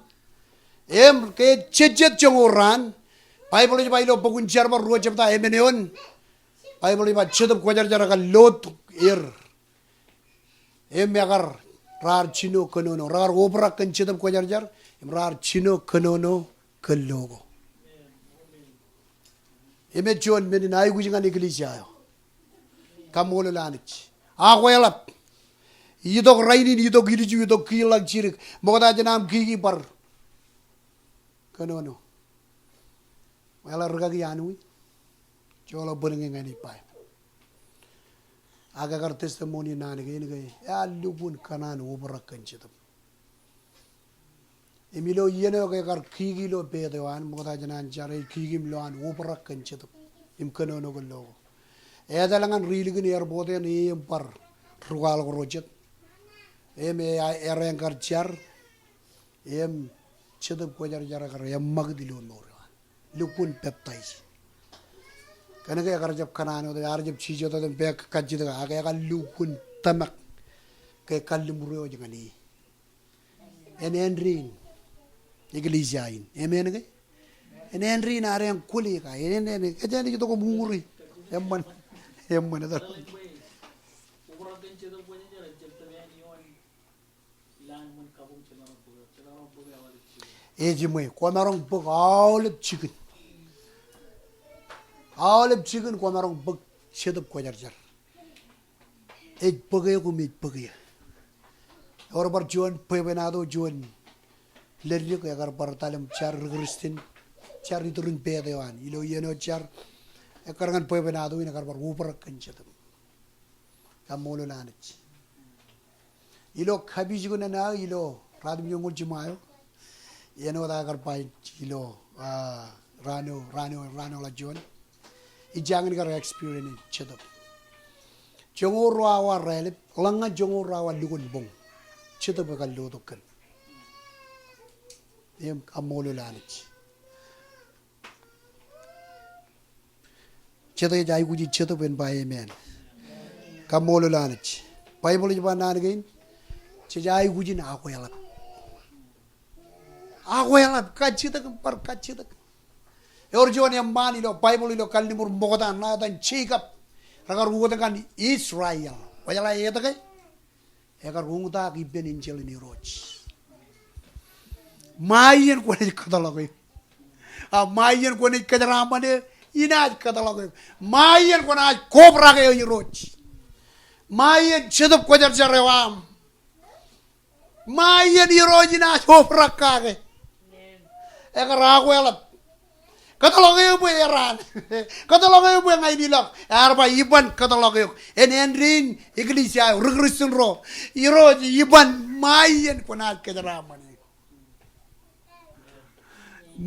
Im ke jejjet joñoul raan, Baibōḷ ej ba ilo bok in Jerbal ruo jebta emān eoon, Baibōḷ ej ba Jetōb Kwōjarjar ekar lotok er. Im ekar, raar jino kōnono, raar obrak kōn Jetōb Kwōjarjar, im raar jino kōnono kōn lo ko. Im ej juon men in aikuj ñan eklejia eo. Kaṃṃoolol Anij. Akweḷap. Itok rainin, itok ilju, itok kiiḷḷọk jidik. Ṃokta jān aṃ kiki bar kōnono. Eḷaññe ri kaki an wi, joḷọk bōd ñe ñan ej ba. Ak ekar testimony naan kein ke ear lukkuun kōṇaan obrak kōn Jetōb. Im ilo iien eo ke ekar kiki ilo pet eo an, ṃokta jān an jar ej kiki im lo an obrak kōn Jetōb im kōnono kōn lo ko. Etal ñan ri ilikin airport eṇ e im bar rūkwaḷọk ro jet. Im e, errein kar jar. Im Jetōb Kwōjarjar ekar eṃṃakūt ilo mour eo an. Lukkuun baptize. Kōnke ekar jab kōṇaan wōt, ear jab jijet wōt im pād kajjitōk, ak ekar lukkuun tōmak ke kalliṃur eo ej ñan e. En āindein eklejia in. Amen ke? En āindein ad en kwōle ka. En, en, en, kōjeañ ej itok im uñūri. Eṃṃan. Eṃṃan. Ej ṃwe, kwōmaroñ bōk aolep jikin. Aolep jikin kwōmaroñ bōk Jetōb Kwōjarjar. Ej bōk eok im ej bōk eō. Ewōr bar juon bwebwenato, juon leddik, ekar bar etal im jar ri Kristian, jar iturin pet eo an. Ilo iien eo jar, ekkar ñan bwebwenato in ekar bar obrak kōn Jetōb. Kaṃṃoolol Anij. Ilo kapijuknen aō ilo ratimjuonñoul jiṃa eo. Āinwōt aō kar ba ilo, ah, raan eo, raan eo, raan eo ḷak juon. Ijañin kar experience Jetōb. Joñoul ruo awa raelep, ḷọk ñan joñoul ruo awa lukkuun boñ. Jetōb ekar lotok kōn. Im kaṃṃoolol Anij. Jet ej aikuji Jetōb en ba amen. Kaṃṃoolol Anij. Baibōḷ ej ba naan kein. Jej aikuj in akweḷap. Akweḷap, kajjitōk im bar kajjitōk. Ewōr juon eṃṃaan ilo Baibōḷ ilo kalliṃur ṃokta ṇa etan Jekob. Rekar uot ñan Israel. Kwōjeḷā etke? Ekar uñtak ippān enjeḷ in Irooj. Ṃae iien kwōnaaj kōtḷọk eō. A, ṃae iien kwōnaaj kōjeraaṃṃan eō, inaaj kōtḷọk eō. Ṃae iien kwōnaaj kobrak eō Irooj. Ṃae iien Jetōb Kwōjarjar eo aṃ. Ṃae iien Irooj inaaj obrak kake. Ekar akweḷap. Kōtḷọk eō bwe eraan. Kōtḷọk eō bwe ña in ilọk. Ear ba iban kōtḷọk eok. En āindein eklejia eo, ri Kristian ro. Irooj iban ṃae iien kwōnaaj kōjeraaṃṃan eō.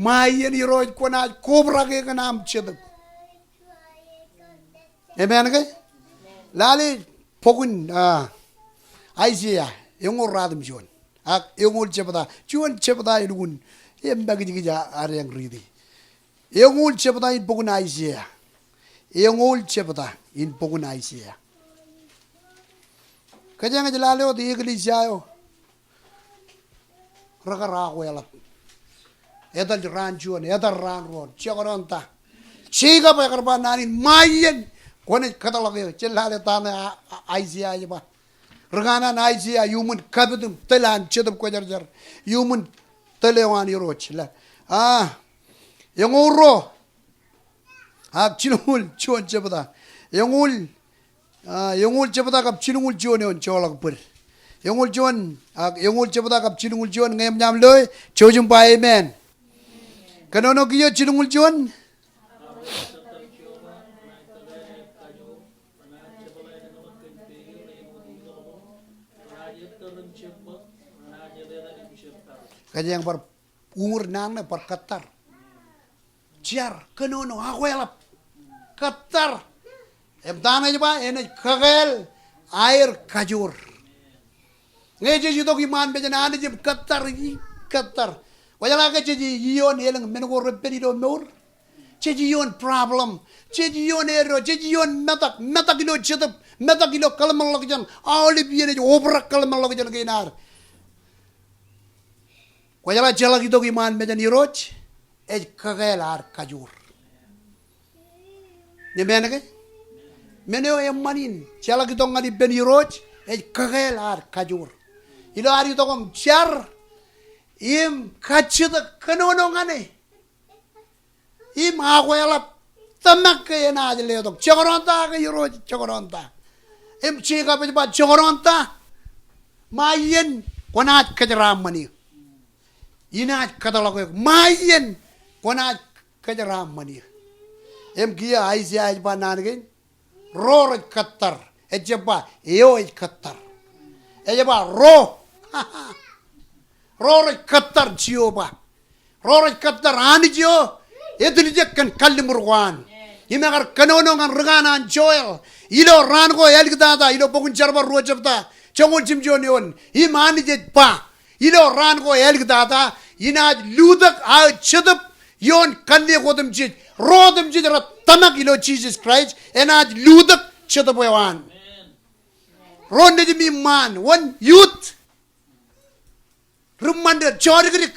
Ṃae iien Irooj kwōnaaj kobrak eō kōn aṃ Jetōb. Amen ke? Lale bok in, ah, Aiseia, eñoul ruatimjuon. Ak eñoul jebta, juon jebta elukkuun, im makijkij ad eañ riiti. Eñoul jebta in bok in Aiseia. Eñoul jebta in bok in Aiseia. Kōjeañ ej lale wōt eklejia eo rekar akweḷap. Etal raan juon, etal raan ruo, jekdọọn ta. Jekob ekar ba naan in, ṃae iien kwōnaaj kōtḷọk eō. Jen lale ta ṇe a, a, Aiseia ej ba. Ri kanaan Aiseia iuṃwin kapit im tōl an Jetōb Kwōjarjar. Iuṃwin tōl eo an Irooj. Ḷe, ah, eñoul ruo. Ak jilñuul juon jebta. Eñoul, ah, eñoul jebta kab jilñuul juon eoon joḷọk bōd. Eñoul juon, ak eñoul jebta kab jilñuul juon, ñe eṃōj aṃ loe, jouj im ba amen. Kōnono kiiō jilñuul juon. Kōjeañ bar uñūr naan ṇe bar kōttar. Jar, kōnono, akweḷap, kōttar. Im ta ṇe ej ba, enaaj kakāāl aer kajoor. Ñe jej itok iṃaan mejān Anij im kōttar, ij kōttar. Kwōjeḷā ke jej iioon elōñ men ko repen ilo mour. Jej iioon problem. Jej iioon eddo. Jej iioon metak. Metak ilo jetōb. Metak ilo kōḷmānḷọkjeṇ. Aolep iien ej obrak kōḷmānḷọkjeṇ kein ad. Kwōjeḷā jeḷak itok iṃaan mejān Irooj, ej kakāāl ad kajoor. Amen ke? Men eo eṃṃan in, jeḷak itok ñan ippān Irooj, ej kakāāl ad kajoor. Ilo ad itok im jar, im kajjitōk kōnono ñan e. Im akweḷap tōmak ke enaaj letok. Jekdọọn ta ke Irooj, jekdọọn ta. Im Jekob ej ba jekdọọn ta. Ṃae iien kwōnaaj kōjeraaṃṃan eō. Inaaj kōtḷọk eok. Ṃae iien kwōnaaj kōjeraaṃṃan eō. Im kiiō Aiseia ej ba naan kein. Ro rej kōttar. Ejjab ba eo ej kōttar. Ej ba ro. Ro rej kōttar Jeova. Ro rej kōttar Anij eo etiljek kōn kalliṃur ko an. Im ekar kōnono ñan ri kanaan Joel. Ilo raan ko āliktata, ilo bok in Jerbal ruo jebta, joñoul jimjuon eoon. Im Anij ej ba. Ilo raan ko āliktata, inaaj lutōk aō jetōb ioon kanniōk otemjej. Ro otemjej rej tōmak ilo Jisōs Kraist, enaaj lutōk jetōb eo an. Ro nejimi ṃaan, wōn youth. Ri ṃanit, jodikdik.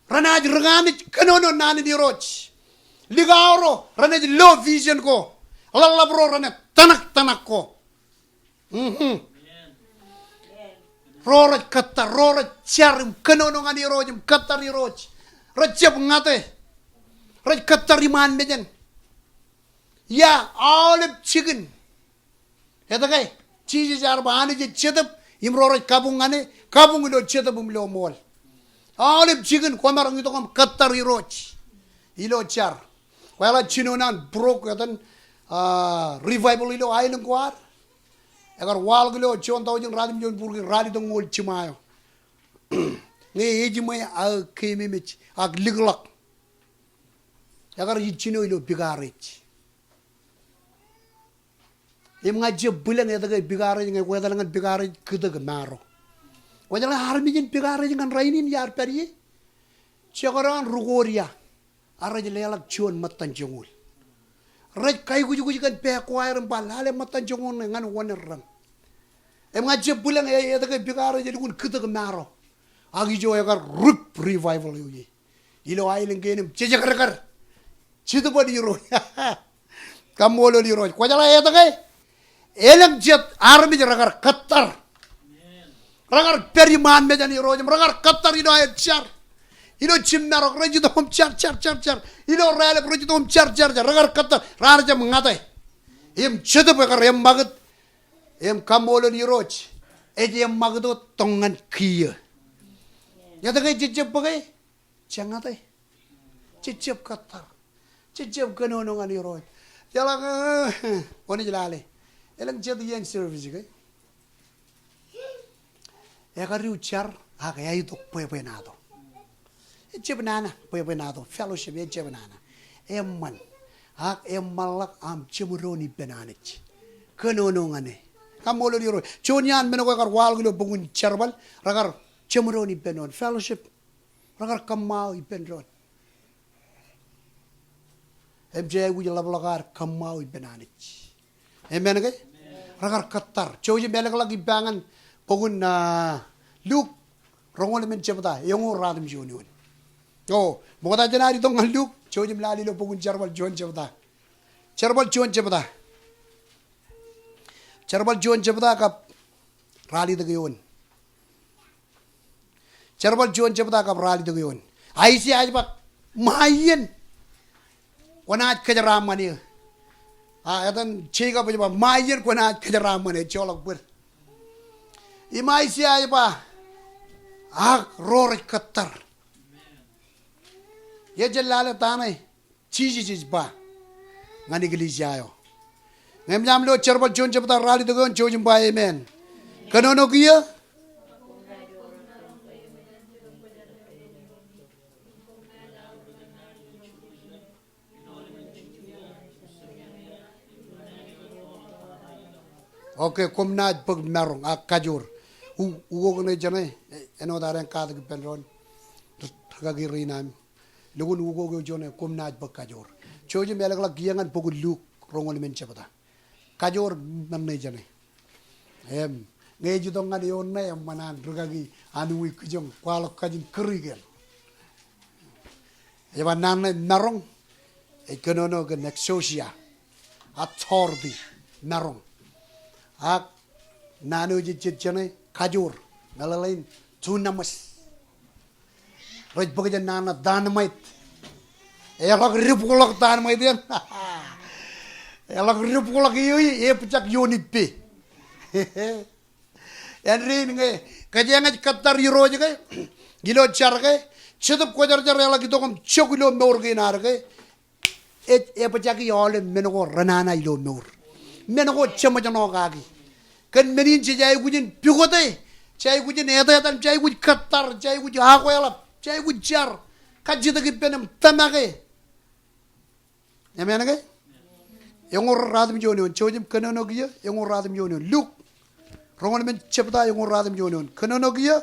Renaaj ri kanij kōnono naan in Irooj. Likao ro, renaaj lo vision ko. Ḷaḷḷap ro, renaaj tōnak tōnak ko. Mhm. Ro rej kōttar, ro rej jar im kōnono ñan Irooj im kōttar Irooj. Rej jab ñate. Rej kōttar iṃaan mejān. Ia, aolep jikin. Etke, Jisōs ear ba Anij ej jetōb, im ro rej kabuñ ñan e, kabuñ ilo jetōb im ilo ṃool. Aolep jikin koṃ maroñ itok im kōttar Irooj. Ilo jar. Kwōjeḷā jino naan būruō etan, ah, revival ilo aelōñ ko ad. Ekar waḷọk ilo juon taujin ratimjuon būruō kein ralitōñoul jiṃa eo. Ñe ejiṃwe aō keememej ak likḷọk. Ekar ij jino ilo vicarage. Im ña ij jab bwilōñ etke vicarage, ñe kwō etal ñan vicarage, kūtōk maro. Kwōjeḷā armej in vicarage ñan rainin iar pād ie. Jekdọọn ri Korea. A rej leḷọk juon ṃōttan joñoul. Rej kaikujukuj kōn pā choir im ba lale ṃōttan joñoul ṇe ñan wōn errōñ. Im ña ij jab bwilōñ e-, etke vicarage elukkuun kūtōk maro. Ak ijo ekar rip revival eo ie. Ilo aelōñ kein im jejekdekdek. Jitōbōt Irooj. Kaṃṃoolol Irooj. Kwōjeḷā etke? Elōñ jet armej rekar kōttar. Rekar pād iṃaan mejān Irooj im rekar kōttar ilo aer jar. Ilo jimmarok rej itok im jar, jar, jar, jar. Ilo raelep rej itok im jar, jar, jar. Rekar kōttar. Raar jab ñate. Im jetōb ekar eṃṃakūt. Im kaṃṃoolol Irooj. Ej eṃṃakūt wōt tok ñan kiiō. Etke jej jab bōke? Jeñate. Jej jab kōttar. Jej jab kōnono ñan Irooj. Jeḷā ke, kwōnaaj lale. Elōñ jet iien service ke. Ekar jar ak eaitok bwebwenato. Ejab nana bwebwenato. Fellowship ejab nana. Eṃṃan. Ak eṃṃanḷọk aṃ jeṃdoon ippān Anij. Kōnono ñan e. Kaṃṃoolol Irooj. Juon iaan men ko ekar waḷọk ilo bok in Jerbal, rekar jeṃdoon ippān doon. Fellowship. Rekar kōṃṃao ippān doon. Im je aikuj ḷapḷọk ad kōṃṃao ippān Anij. Amen ke? Rekar kōttar. Jouj im elōkḷọk ippa ñan bok in, ah, Luk, roñoul emān jebta, eñoul ruatimjuon eoon. O, ṃokta jān ad itok ñan Luk, jouj im lale ilo bok in Jerbal juon jebta. Jerbal juon jebta. Jerbal juon jebta kab ralitōk eoon. Jerbal juon jebta kab ralitōk eoon. Aiseia ej ba, ṃae iien kwōnaaj kōjeraaṃṃan eō. A, etan Jekob ej ba, ṃae iien kwōnaaj kōjeraaṃṃan eō, joḷọk bōd. Im Aiseia ej ba, ak ro rej kōttar. Ej lale ta ṇe Jisōs ej ba ñan eklejia eo. Ñe eṃōj aṃ lo Jerbal juon jebta ralitōk eoon, jouj im ba amen. Kōnono kiiō. Okay, koṃ naaj bōk maroñ ak kajoor. U-, ukok ṇe jeṇe, e, āinwōt ad en katak ippān doon. Rikaki rein aṃ. Lukkuun ukok eo juon e, koṃ naaj bōk kajoor. Jouj im elōkḷọk kiiō ñan bok in Luk, roñoul emān jebta. Kajoor men ṇe jeṇe. Im, ñe ej itok ñan eoon ṇe, eṃṃan an rikaki anuṃwij kijoñ kwaḷọk kajin kūr iien. Ej ba naan ṇe maroñ, ej kōnono kōn exousia, authority, maroñ. Ak naan eo ej jejjet jeṇe, kajoor, meḷeḷein, dunamis. Rej bōk jān naan ṇe dynamite. Eḷak dibukḷọk dynamite eṇ. Eḷak dibukḷọk eō, e, epjak ioon ippān. Āindein ñe kōjeañ ej kōttar Irooj ke, ilo jar ke, Jetōb Kwōjarjar eḷak itok im jok ilo mour kein ad ke, ej epjaki aolep men ko renana ilo mour. Men ko jeṃōjṇọ kaki. Kōn men in jej aikuj in pukote, jej aikuj in etetal, jej aikuj kōttar, jej aikuj akweḷap, jej aikuj jar kajjitōk ippān im tōmake. Amen ke? Eñoul ruatimjuon eoon, jouj im kōnono kiiō, eñoul ruatimjuon eoon. Luk, roñoul emān jebta eñoul ruatimjuon eoon. Kōnono kiiō.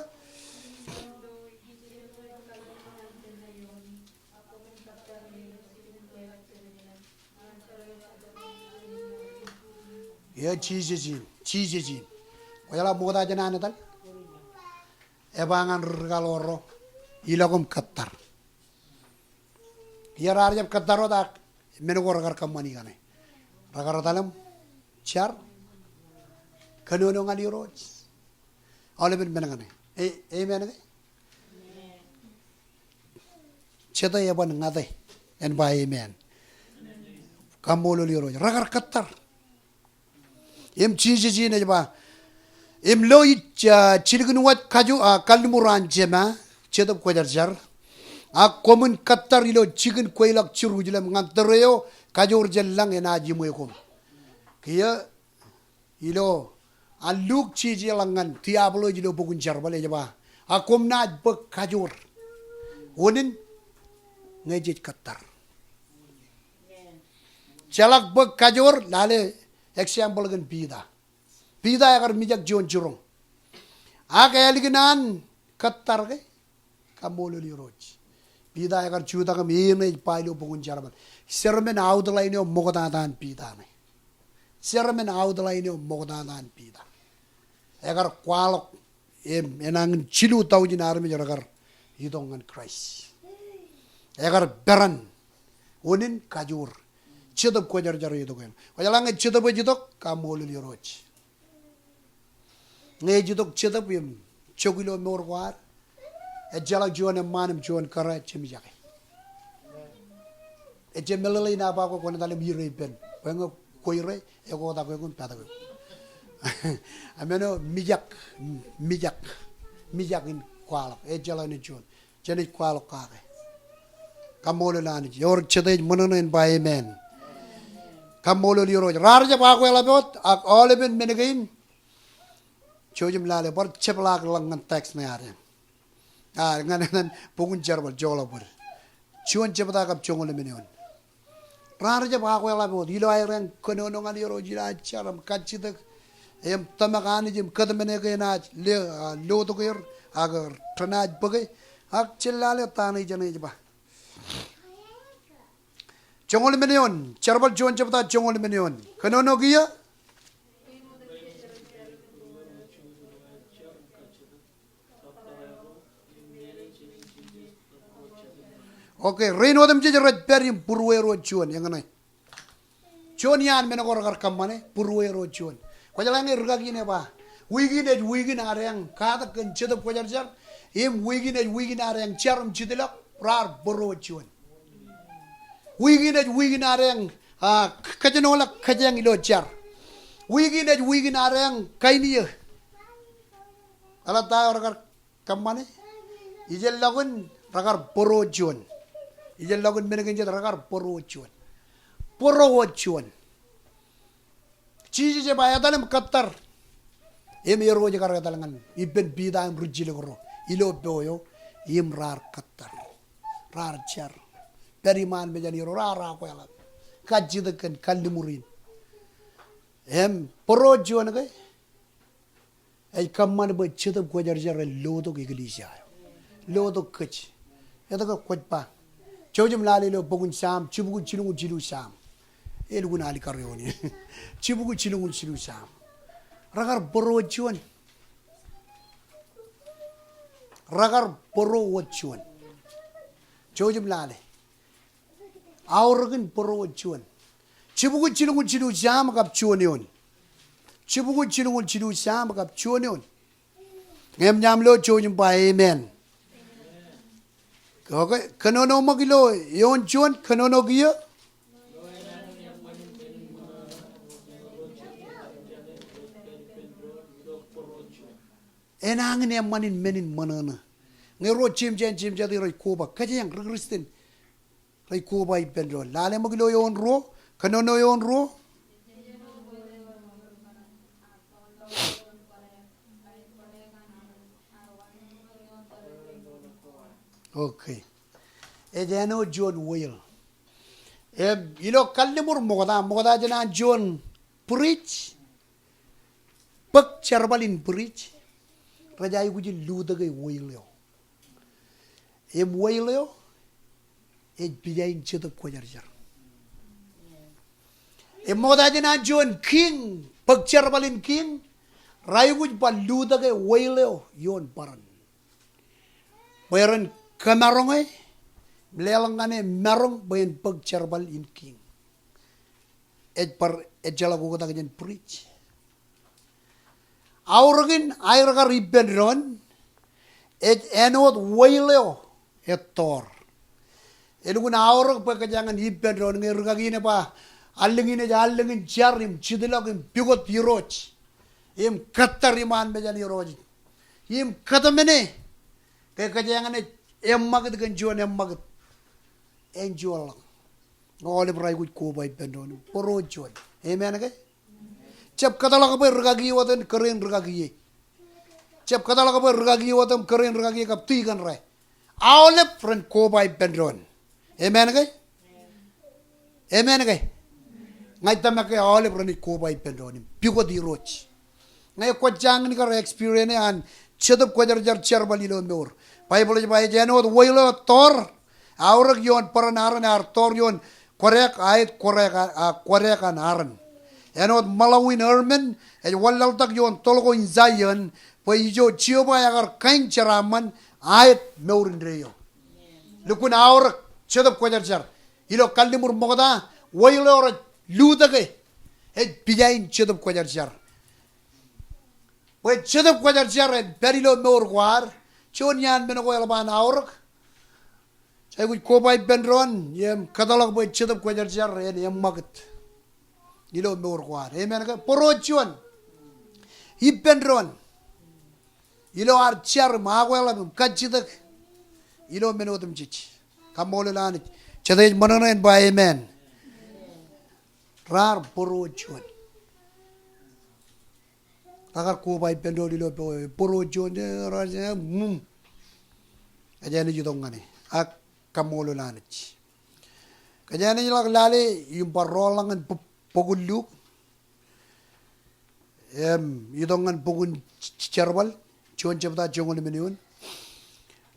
Eo Jisōs in, Jisōs in. Kwōjeḷā ṃokta jān an etal. Eba ñan ri kaḷoor ro. Ilọk im kōttar. Kiiō raar jab kōttar wōt ak men ko rekar kōṃṃani kaṇe. Rekar etal im jar. Kōnono ñan Irooj. Aolepen men kaṇe. E, amen ke? Jete eban ñate. En ba amen. Kaṃṃoolol Irooj. Rekar kōttar. Im Jisōs in ej ba, im lo ij, ah, jilkinwōj kaju, ah, kalliṃur an Jema, Jetōb Kwōjarjar, ak koṃwin kōttar ilo jikin kweilọk Jerusalem ñan tōre eo kajoor jān lañ enaaj iṃwe koṃ. Kiiō ilo an Luk, Jisōs eḷak ñan diablos ilo bok in Jerbal ej ba, ak koṃ naaj bōk kajoor. Unin ñe jej kōttar. Jeḷak bōk kajoor, lale example kōn Piter. Piter ekar mijak juon jiroñ. Ak ālikin an kōttar ke, kaṃṃoolol Irooj. Piter ekar jutak im eñin ej ba ilo bok in Jerbal. Sermon outline eo ṃoktata an Piter ṇe. Sermon outline eo ṃoktata an Piter. Ekar kwaḷọk im enañin jilu taujin armej rekar itok ñan Kraist. Ekar peran unin kajoor. Jetōb Kwōjarjar eo itok eṇ. Kwōjeḷā ñe Jetōb ej itok, kaṃṃoolol Irooj. Ñe ej itok Jetōb im jok ilo mour ko ad, ejjeḷọk juon eṃṃaan im juon kōrā ejjab mijake. Ejjab meḷeḷein aō ba kwōn etal im ire ippān. Bwe ñe kwō ire, ekwotak eok im patak eok. Amen o, mijak, mijak, mijak in kwaḷọk. Ejjeḷọk eṇ juon. Jenaaj kwaḷọk kake. Kaṃṃoolol Anij. Ewōr jete ej ṃōṇōṇō en ba amen. Kaṃṃoolol Irooj. Raar jab akweḷap wōt, ak aolepen men kein. Jouj im lale, bar jepḷaakḷọk ñan text ṇe ad eṇ. A, ñan, ñan bok in Jerbal, joḷọk bōd. Juon jebta kab joñoul emān eoon. Raar jab akweḷap wōt ilo aer eñ kōnono ñan Irooj ilo aer jar im kajjitōk im tōmak Anij im kōtmāne ke enaaj le, a, lotok er ak renaaj bōke. Ak jen lale ta ṇe ijeṇe ej ba. Joñoul emān eoon, Jerbal juon jebta joñoul emān eoon. Kōnono kiiō. Okay, rein otemjej rej pād im būrueir wōt juon, eñṇe. Juon iaan men ko rekar kōṃṃane, būrueir wōt juon. Kwōjeḷā ñe rūkaki in ej ba, wiik in ej wiik in ad eñ katak kōn Jetōb Kwōjarjar, im wiik in ej wiik in ad eñ jar im jitḷọk, raar bōro wōt juon. Wiik in ej wiik in ad eñ, a, k-, kōjenolọk kōjeañ ilo jar. Wiik in ej wiik in ad eñ kain iiō. Eḷap ta eo rekar kōṃṃane? Ijellọkin rekar bōro wōt juon. Ijellọkin men kein jet rekar bōro wōt juon. Bōro wōt juon. Jisōs ej ba etal im kōttar. Im Irooj kar etal ñan ippān Piter im rijjilōk ro ilo po eo im raar kōttar. Raar jar. Pād iṃaan mejān Irooj raar akweḷap. Kajjitōk kōn kalliṃur in. Im bōro wōt juon ke ej kōṃṃan bwe Jetōb Kwōjarjar en lotok eklejia eo. Lotok kōj. Etke kwōj ba? Jouj im lale ilo bok in Sam, jibukwi jilñuul jilu Sam. Elukkuun alikkar eoon in. Jibukwi jilñuul jilu Sam. Rekar bōro wōt juon. Rekar bōro wōt juon. Jouj im lale. Aorōk in bōro wōt juon. Jibukwi jilñuul jilu Sam kab juon eoon. Jibukwi jilñuul jilu Sam kab juon eoon. Ñe eṃōj aṃ lo jouj im ba amen. Okay, kōnono ṃōk ilo eoon juon, kōnono kiiō. Enañin eṃṃan in men in ṃōṇōṇō. Ñe ro jemjein jemjatid rej koba, kōjeañ ri Kristian rej koba ippān doon. Lale ṃōk ilo eoon ruo, kōnono eoon ruo. Okay. Ej āinwōt juon whale. Im ilo kalliṃur ṃokta, ṃokta jān an juon bridge, bōk jerbal in bridge, rej aikuj in lutōke whale eo. Im whale eo ej pija in Jetōb Kwōjarjar. Im ṃokta jān an juon king, bōk jerbal in king, raikuj bar lutōke whale eo ioon bōran. Bwe ren kōmaroñe, im leḷọk ñan e maroñ bwe en bōk jerbal in king. Ej bar ejjeḷọk oktak jān bridge. Aorōk in aer kar ippān doon, ej āinwōt whale eo ettoor. Elukkuun aorōk bwe kōjeañ in ippān doon ñe rūkaki in ej ba, allōñ in ej allōñ in jar im jitḷọk im pukot Irooj. Im kōttar iṃaan mejān Irooj. Im kōtmāne ke kōjeañ in ej eṃṃakūt kōn juon eṃṃakūt. Enjoy ḷọk. Aolep raikuj koba ippān doon. Bōro juon. Amen ke? Jab kōtḷọk bwe rūkaki wōt en kōrā in rūkaki e. Jab kōtḷọk bwe rūkaki wōt im kōrā in rūkaki e kab tikōn ro. Aolep ren koba ippān doon. Amen ke? Amen ke? Ña ij tōmak ke aolep ren koba ippān doon im pukot Irooj. Ñe kwōj jañin kar experience e an Jetōb Kwōjarjar jerbal ilo mour. Baibōḷ ej ba ej āinwōt whale eo ettoor. Aorōk ioon bōran arōn ear toor ioon kwōdeak aet kwōdeak a, a, kwōdeak an arōn. Āinwōt ṃaḷo in Hermon ej wanlaḷtak ioon toḷ ko in Zion, bwe ijo Jeova ekar kain jeraaṃṃan aet mour indeeo. Lukkuun aorōk Jetōb Kwōjarjar. Ilo kalliṃur ṃokta, whale eo rej lutōke ej pija in Jetōb Kwōjarjar. Bwe Jetōb Kwōjarjar en pād ilo mour ko ad, juon iaan men ko eḷap an aorōk. Jej aikuj koba ippān doon, im kōtḷọk bwe Jetōb Kwōjarjar en eṃṃakūt ilo mour ko ad. Amen ke? Bōro juon. Ippān doon. Ilo ad jar im akweḷap im kajjitōk ilo men otemjej. Kaṃṃoolol Anij. Jete ej ṃōṇōṇō en ba amen. Raar bōro juon. Rekar koba ippān doon ilo po, bōro juon, e, raar, e, mum. Ej āinwōt itok ñan e. Ak kaṃṃoolol Anij. Kōjeañ naaj ḷak lale im bar roḷọk ñan bok in Luk. Im itok ñan bok in Jerbal, juon jebta joñoul emān eoon.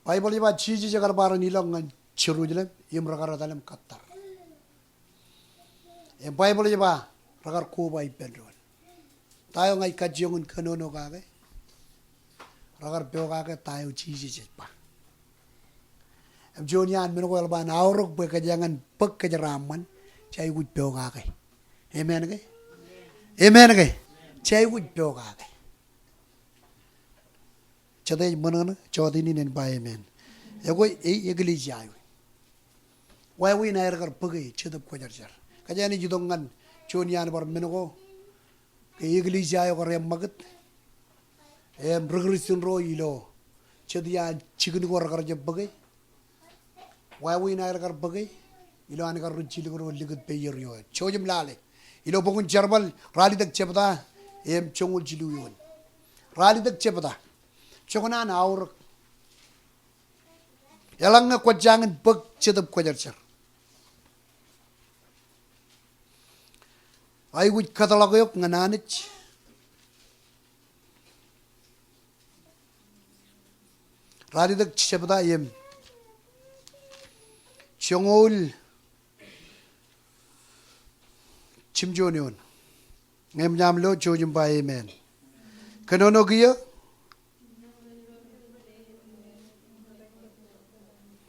Baibōḷ ej ba Jisōs ekar bar ilọk ñan Jerusalem im rekar etal im kōttar. Im Baibōḷ ej ba rekar koba ippān doon. Ta eo ña ij kajjioñ in kōnono kake? Rekar pokake ta eo Jisōs ej ba. Im juon iaan men ko eḷap an aorōk bwe kōjeañ bōk kōjeraaṃṃan, jej aikuj pokake. Amen ke? Amen ke? Jej aikuj pokake. Jete ej ṃōṇōṇō jọteen in en ba amen. Ekwe, e, eklejia eo, wāween aer kar bōke Jetōb Kwōjarjar. Kōjeañ naaj itok ñan juon iaan bar men ko ke eklejia eo kar eṃṃakūt im ri Kristian ro ilo jet iaan jikin ko rekar jab bōke. Wāween aer kar bōke ilo an kar ri jilkinro likūt peier ioer. Jouj im lale ilo bok in Jerbal, ralitōk jebta im joñoul jilu eoon. Ralitōk jebta. Jokwan an aorōk, eḷaññe kwōjañin bōk Jetōb Kwōjarjar, aikuj kōtḷọk eok ñan Anij. Ralitōk jebta im joñoul jimjuon eoon. Ñe eṃōj aṃ lo, jouj im ba amen. Kōnono kiiō.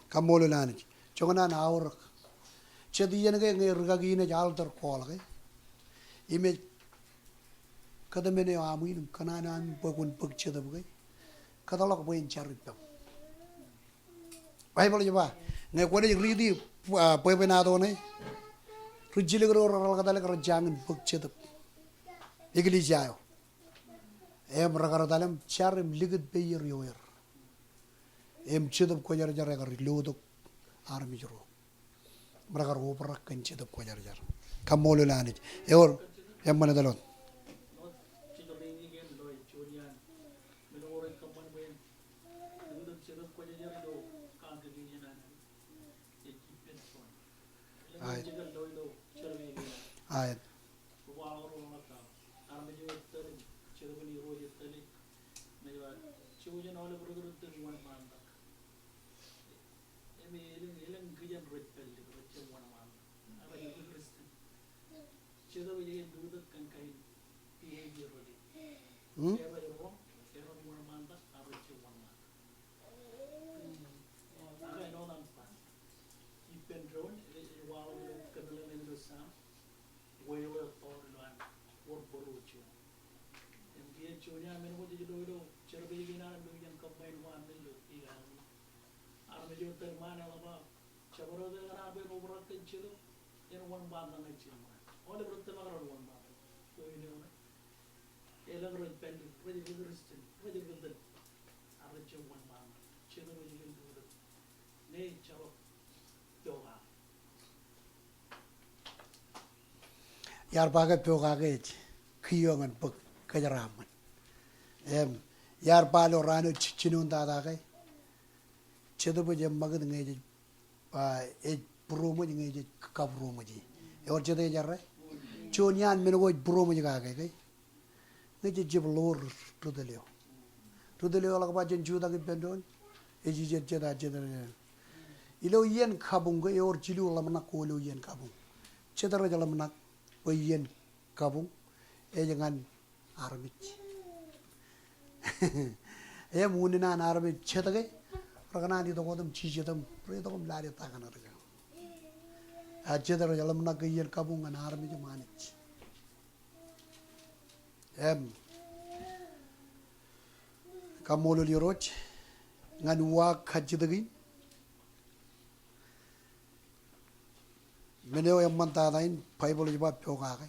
Kaṃṃoolol Anij. Jokwan an aorōk. Jet iien ke ñe rikaki in ej altar call ke, im ej kōtmān eo aṃ in im kōṇaan eo aṃ in bwe kwōn bōk jetōb ke, kōtḷọk bwe en jar ippaṃ. Baibōḷ ej ba, ñe kwōnaaj riiti, ah, bwebwenato ṇe, ri jilkinro ro reḷak etal ke rejañin bōk jetōb eklejia eo. Im rekar etal im jar im likūt peier ioer. Im Jetōb Kwōjarjar ekar lotok armej ro im rekar obrak kōn Jetōb Kwōjarjar. Kaṃṃoolol Anij. Ewōr, eṃṃan etal wōt. Aet. Aet. Im elōñ, elōñ kijen rej pād lik, rej jab wōnṃaantak. Ak rej ri Kristian, Jetōb ej lotok kōn kain behavior eo. Hmm? Ej rej wrong, ej rej wōnṃaantak, ak rej jab wōnṃaantak. Ak āinwōt aṃ ba, ippān doon, ej, ej waḷọk ilo kōmeḷeḷe ilo Sam, wāween eo ilo an wōr bōro juon. Im kiiō juon iaan men ko jej lo ilo, jerbal kein an ilo iien combine ko an men ilo ikar. Armej eo tōl ṃaan eḷap aō jabdewōt eḷap aō bwe en obrak kōn Jetōb, en wōnṃaantak ñan Jetōb ṃaan. Aolep rej tōmak rej wōnṃaantak. Eo ilo ṇe, elōñ rej pād lik, rej ri Kristian, rej ri tōl, ak rej jab wōnṃaantak. Jetōb ej lotok. Ñe ejjeḷọk pokake. Iar ba ke pokake ej kiiō ñan bōk kōjeraaṃṃan. Im iar ba ilo raan eo ji-, jinoin tata ke, Jetōb ej eṃṃakūt ñe jej, ah, ej būroṃōj ñe jej kabūroṃōje. Ewōr jete ej errā? Juon iaan men ko ej būroṃōj kake ke, ñe jej jab ḷoor ri tōl eo. Ri tōl eo eḷak ba jen jutak ippān doon, ej ijet jet a jet. Ilo iien kabuñ ke ewōr jilu ḷōmṇak ko ilo iien kabuñ. Jet rej ḷōmṇak bwe iien kabuñ ej ñan armej. Im unin an armej jet ke, rekōṇaan itok wōt im jijet im reitok im lale ta kaṇ rej. A jet rej ḷōmṇak ke iien kabuñ ñan armej im Anij. Im kaṃṃoolol Irooj ñan uwaak kajjitōk in. Men eo eṃṃan tata in, Baibōḷ ej ba pokake.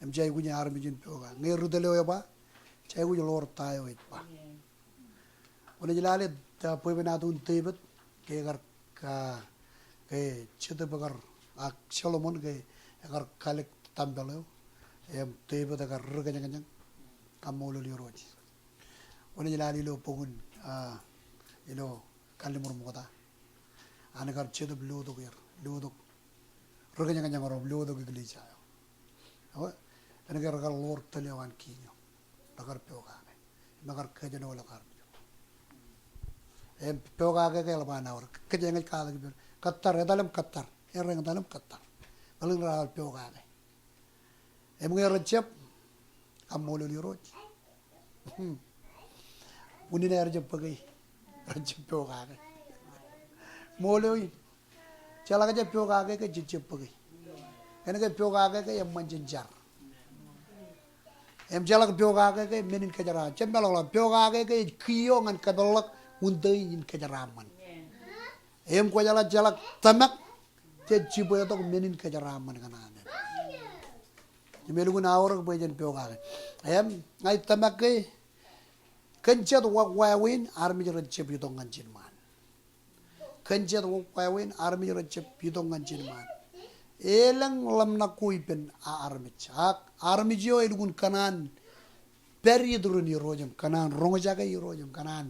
Im jej aikuj armej in pokake. Ñe ri tōl eo ej ba, jej aikuj ḷoor ta eo ej ba. Kwōnaaj lale, ah, bwebwenato in Devid, ke ekar, ah, ke Jetōb ekar, ak Solomon ke ekar kalōk tempel eo, im Devid ekar ri kōjañjañ. Kaṃṃoolol Irooj. Kwōnaaj lale ilo bok in, ah, ilo Kalliṃur Ṃokta an kar Jetōb lotok er, lotok ri kōjañjañ ro im lotok eklejia eo. Ewe, kōnke rekar ḷoor tōl eo an kiiñ eo. Rekar pokake im ekar kōjenolọk armej ro. Im pokake ke eḷap an aorōk. Kōj eñin katak ippān. Kōttar, etal im kōttar. Errā eñin etal im kōttar. Ālikin raar pokake. Im ñe rej jab, kaṃṃoolol Irooj. Unin aer jab bōke, rej jab pokake. Ṃool eo in. Jeḷak jab pokake ke jej jab bōke. Kōnke pokake ke eṃṃan jān jar. Im jeḷak pokake ke men in kōjeraaṃṃan. Jab meḷọkḷọk, pokake ke ej kiiō ñan kōpeḷḷọk untō in kōjeraaṃṃan. Im kwōjeḷā jeḷak tōmak, jej jibwe tok men in kōjeraaṃṃan kōn amen. Im elukkuun aorōk bwe jen pokake. Im ña ij tōmak ke kōn jet wāween armej rej jab itok ñan jiṃṃaan. Kōn jet wāween armej rej jab itok ñan jiṃṃaan. Elōñ ḷōmṇak ko ippān a armej. Ak armej eo elukkuun kōṇaan pād iturin Irooj im kōṇaan roñjake Irooj im kōṇaan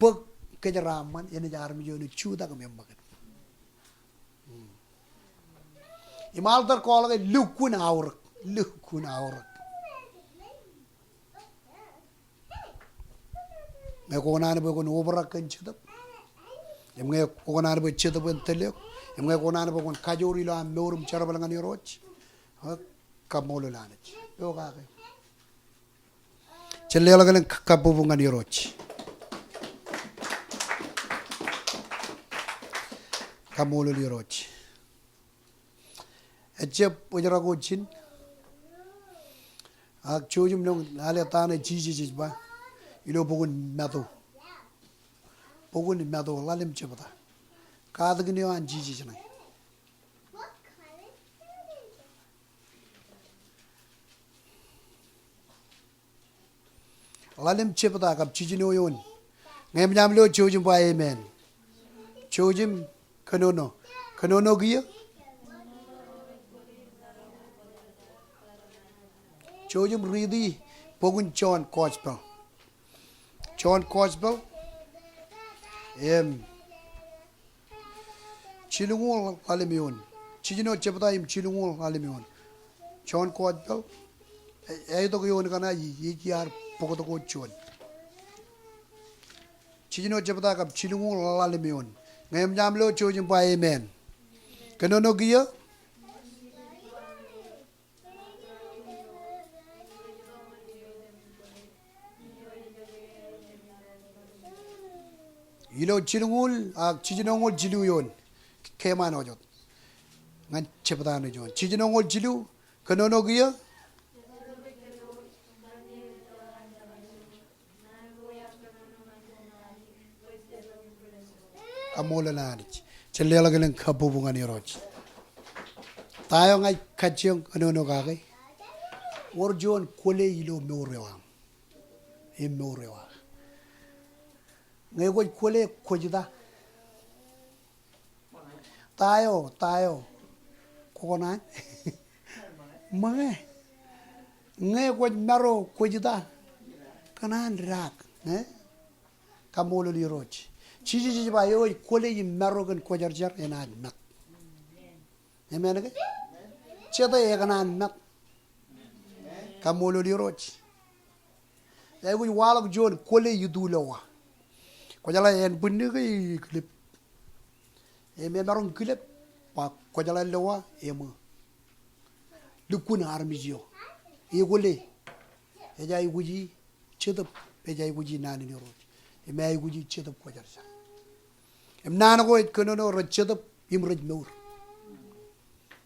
bōk kōjeraaṃṃan, enaaj armej eo enaaj jutak im eṃṃakūt. Im altar call ke lukkuun aorōk, lukkuun aorōk. Ñe kwō kōṇaan bwe kwōn obrak kōn Jetōb, im ñe kwō kōṇaan bwe Jetōb en tōl eok, im ñe kwō kōṇaan bwe kwōn kajoor ilo aṃ mour im jerbal ñan Irooj, kaṃṃoolol Anij. Pokake. Jen leḷọk elōñ kabbokbok ñan Irooj. Kaṃṃoolol Irooj. Ejjab ejra ko ijin. Ak jouj im lale ta ṇe Jisōs ej ba ilo bok in Matu. Bok in Matu, ḷalem jebta. Katakin eo an Jisōs ṇe. Ḷalem jebta kab jiljino eoon. Ñe eṃōj aṃ lo jouj im ba amen. Jouj im kōnono. Kōnono kiiō. Jouj im riiti bok in John Gospel. John Gospel. Im jilñuul ḷalem eoon. Jiljino jebta im jilñuul ḷalem eoon. John Gospel. E, eitok eoon kaṇe, e, e, ear bōktok juon. Jiljino jebta kab jilñuul ḷalem eoon. Ñe eṃōj aṃ lo jouj im ba amen. Kōnono kiiō. Ilo jilñuul, ak jiljinoñoul jilu eoon. Keeṃṃan wōt. Ñan jebta ṇe juon. Jiljinoñoul jilu, kōnono kiiō. Kaṃṃoolol Anij. Jen leḷọk elōñ kabbokbok ñan Irooj. Ta eo ña ij kajjioñ kōnono kake. Wōr juon kwōle ilo mour eo aṃ im mour eo aō. Ñe kwōj kwōle kwōj ta? Ta eo, ta eo kwō kōṇaan ṃōñā? Ñe kwōj maro kwōj ta? Kōṇaan daak, e? Kaṃṃoolol Irooj. Jisōs ej ba eo ej kwōle im maro kōn kwōjarjar enaaj mat. Amen ke? Jete ekōṇaan mat. Kaṃṃoolol Irooj. Ij aikuj waḷọk juon kwōle itulowa. Kwōjeḷā ānbwinnū ke kilep. Im emaroñ kilep, ba kwōjeḷā lowa eṃō. Lukkuun armej eo ekwōle, ej aikuji Jetōb, ej aikuji naan in Irooj. Im ej aikuji Jetōb Kwōjarjar. Im naan ko ej kōnono rej Jetōb im rej mour.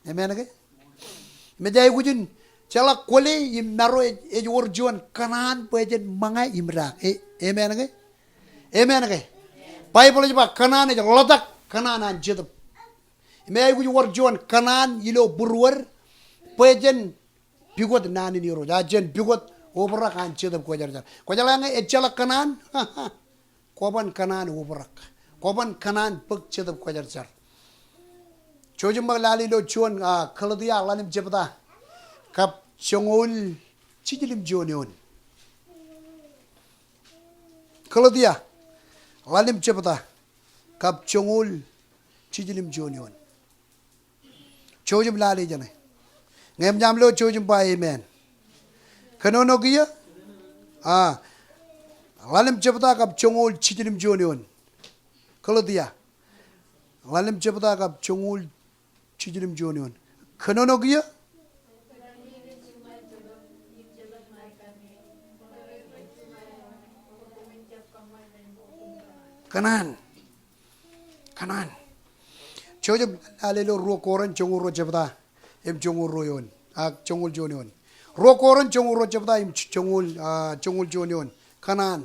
Amen ke? Im ej aikuj in jeḷā kwōle im maro ej, ej wōr juon kōṇaan bwe jen ṃōñā im daak. E, amen ke? Amen ke? Baibōḷ ej ba kōṇaan ej ḷotak kōṇaan an Jetōb. Im ej aikuj wōr juon kōṇaan ilo būruod bwe jen pukot naan in Irooj. A jen pukot obrak an Jetōb Kwōjarjar. Kwōjeḷā ñe ejjeḷọk kōṇaan, kwōban kōṇaan obrak. Kwōban kōṇaan bōk Jetōb Kwōjarjar. Jouj im ṃōk lale ilo juon, a, Galetia ḷalem jebta kab joñoul jiljilimjuon eoon. Galetia ḷalem jebta kab joñoul jiljilimjuon eoon. Jouj im lale jeṇe. Ñe eṃōj aṃ lo jouj im ba amen. Kōnono kiiō? A, Ḷalem jebta kab joñoul jiljilimjuon eoon. Galetia. Ḷalem jebta kab joñoul jiljilimjuon eoon. Kōnono kiiō? Kōṇaan. Kōṇaan. Jouj im lale ilo ruo Korint joñoul ruo jebta im joñoul ruo eoon. A, joñoul juon eoon. Ruo Korint joñoul ruo jebta im joñoul, a, joñoul juon eoon. Kōṇaan.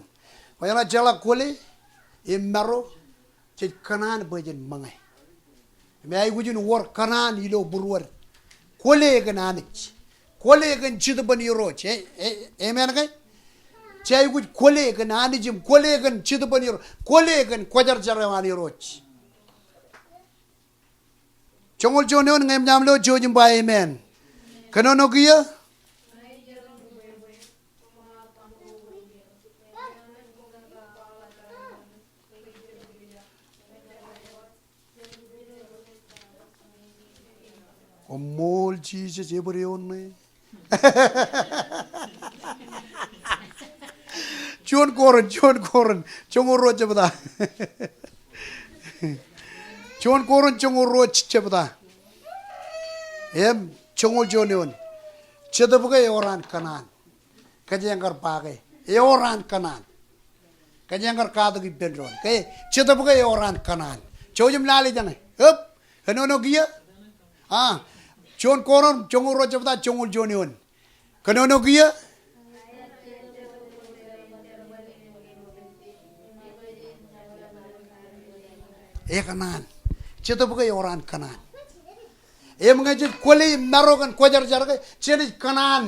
Bwe eḷaññe jeḷā kwōle im maro, jej kōṇaan bwe jen ṃōñā. Im aikuj in wōr kōṇaan ilo būruod. Kwōle kōn Anij. Kwōle kōn Jetōb in Irooj. E, e, amen ke? Jej aikuj kwōle kōn Anij im kwōle kōn Jetōb in Irooj. Kwōle kōn Kwōjarjar eo an Irooj. Joñoul juon eoon, ñe eṃōj aṃ lo jouj im ba amen. Kōnono kiiō? Koṃṃool Jisōs, ebōd eoon ṇe. Juon Korint, juon Korint joñoul ruo jebta. Juon Korint joñoul ruo jebta im joñoul juon eoon. Jetōb ke ewōr an kōṇaan. Kōjeañ kar ba ke ewōr an kōṇaan. Kōjeañ kar katak ippān doon ke Jetōb ke ewōr an kōṇaan. Jouj im lale jeṇe. Ep. Kōnono kiiō? A, juon Korint joñoul ruo jebta joñoul juon eoon. Kōnono kiiō? Ekōṇaan. Jetōb ke ewōr an kōṇaan. Im ñe jej kwōle im maro kōn Kwōjarjar ke, jenaaj kōṇaan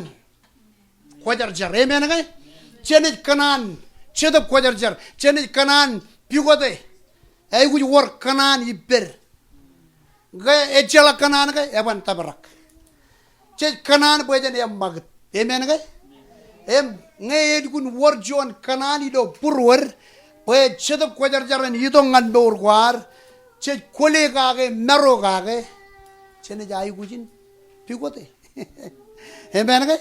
Kwōjarjar. Amen ke? Jenaaj kōṇaan Jetōb Kwōjarjar. Jenaaj kōṇaan pukote. Aikuj wōr kōṇaan ippād. Ke ejjeḷọk kōṇaan ke eban tōprak. Jej kōṇaan bwe jen eṃṃakūt. Amen ke? Im ñe elukkuun wōr juon kōṇaan ilo būruod bwe Jetōb Kwōjarjar en itok ñan mour ko ad, jej kwōle kake, maro kake, jenaaj aikuj in pukote. Amen ke?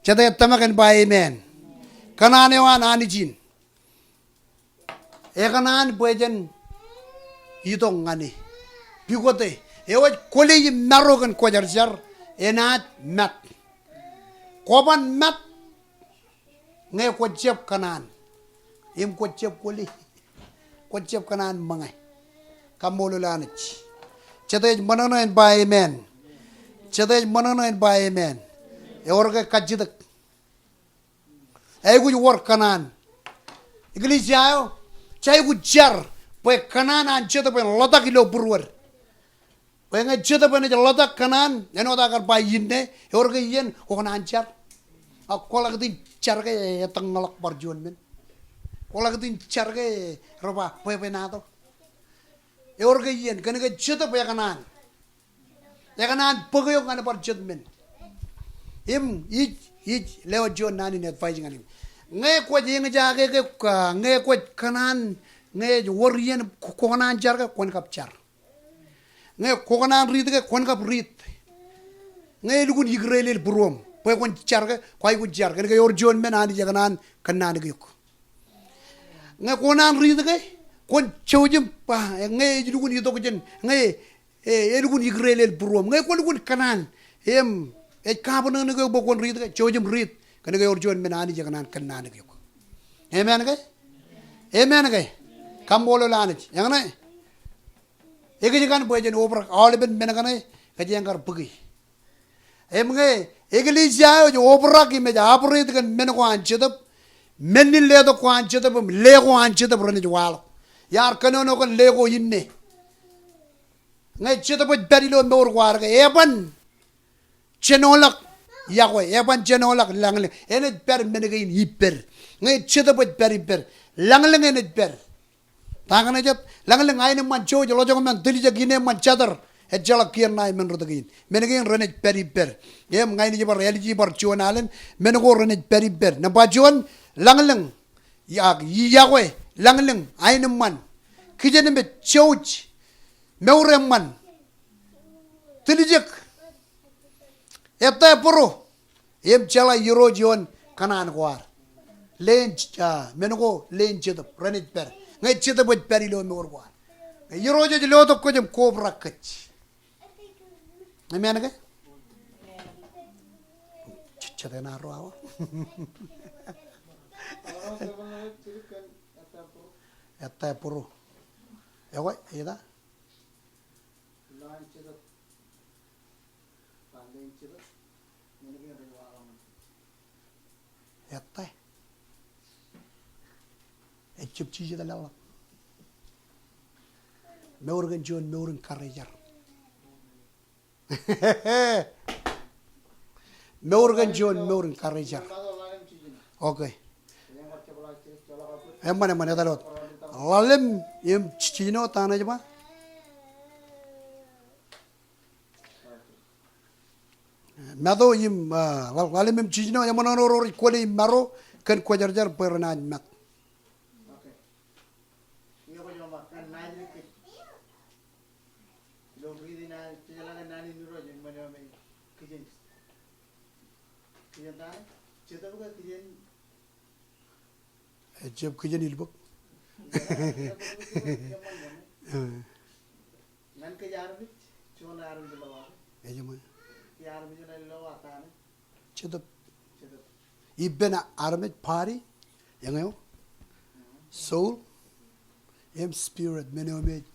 Jete ej tōmak en ba amen? Kōṇaan eo an Anij in. Ekōṇaan bwe jen itok ñan e. Pukote. Eo ej kwōle im maro kōn Kwōjarjar, enaaj mat. Kwōban mat ñe kwōjab kōṇaan. Im kwōjab kwōle. Kwōjab kōṇaan ṃōñā. Kaṃṃoolol Anij. Jete ej ṃōṇōṇō en ba amen? Jete ej ṃōṇōṇō en ba amen? Ewōr ke kajjitōk? Aikuj wōr kōṇaan. Eklejia eo, jej aikuj jar bwe kōṇaan an Jetōb en ḷotak ilo būruod. Bwe ñe Jetōb enaaj ḷotak kōṇaan, āinwōt aō kar ba inne, ewōr ke iien kwō kōṇaan jar? A, kwō ḷak iten jar ke etōñḷọk bar juon men. Kwō ḷak iten jar ke rej ba bwebwenato. Ewōr ke iien, kōnke Jetōb ekōṇaan. Ekōṇaan bōk eok ñan bar jet men. Im ij, ij lewōj juon naan in advice ñan eok. Ñe kwōj eñjake ke, a, ñe kwōj kōṇaan, ñe ej wōr iien kwō kōṇaan jar ke, kwōn kab jar. Ñe kwō kōṇaan riit ke, kwōn kab riit. Ñe elukkuun ikdeelel būruōṃ bwe kwōn jar ke, kwaikuj jar. Kōnke ewōr juon men Anij ekōṇaan kōnnaan eok. Ñe kwō kōṇaan riit ke, kwōn jouj im ba, ñe ej lukkuun itok jān, ñe, e, elukkuun ikdeelel būruōṃ. Ñe kwōn lukkuun kōṇaan im ej kabōṇōṇō eok bwe kwōn riit ke, jouj im riit. Kōnke ewōr juon men Anij ekōṇaan kōnnaan eok. Amen ke? Amen ke? Kaṃṃoolol Anij. Eñṇe? Ekōjkan bwe jen obrak aolepen men kaṇe kōjeañ kar bōki. Im ñe eklejia eo ej obrak im ej operate kōn men ko an Jetōb, men in letok ko an Jetōb im le ko an Jetōb renaaj waḷọk. Iar kōnono kōn le ko inne. Ñe Jetōb ej pād ilo mour ko ad ke eban jenoḷọk yokwe, eban jenoḷọk lañlōñ, enaaj pād men kein ippād. Ñe Jetōb ej pād ippād, lañlōñ enaaj pād. Ta kaṇe jet? Lañlōñ, aenōṃṃan, jouj, ḷojokṃṃan, tiljek, ineeṃṃan, jatōr, ejjeḷọk kiiō ṇae men rot kein. Men kein renaaj pād ippād. Im ña inaaj bar āliji bar juon alen, men ko renaaj pād ippād. Nōṃba juon, lañlōñ, ak yokwe, lañlōñ, aenōṃṃan, kijenmej, jouj, mour eṃṃan. tiljek. Ettā būru im jeḷā Irooj ioon kōṇaan ko ad. Leen, ah, men ko leen Jetōb, renaaj pād. Ñe Jetōb ej pād ilo mour ko ad, Irooj ej lotok kōj im kobrak kōj. Amen ke? Jet, jet eṇ arro awa. Ettā būru. Ekwe, ita? Ettā. Ejjab jijet laḷḷap. Mour kōn juon mour in karijer. Mour kōn juon mour in karijer. Okay. Eṃṃan, eṃṃan, etal wōt. Ḷalem im jiljino ta ṇe ej ba? Matu im, ah, ḷa-, ḷalem im jiljino, eṃṃan, eṃṃan ro rej kwōle im maro kōn kwōjarjar bwe renaaj mat. Ejjab kijen ilbōk. Ñan kōj armej, juon armej ilo wōt. Ejjab. Kōj armej ilo wōt ta ṇe? Jetōb. Jetōb. Ippān armej body, eñeo, soul, im spirit, men eo me ej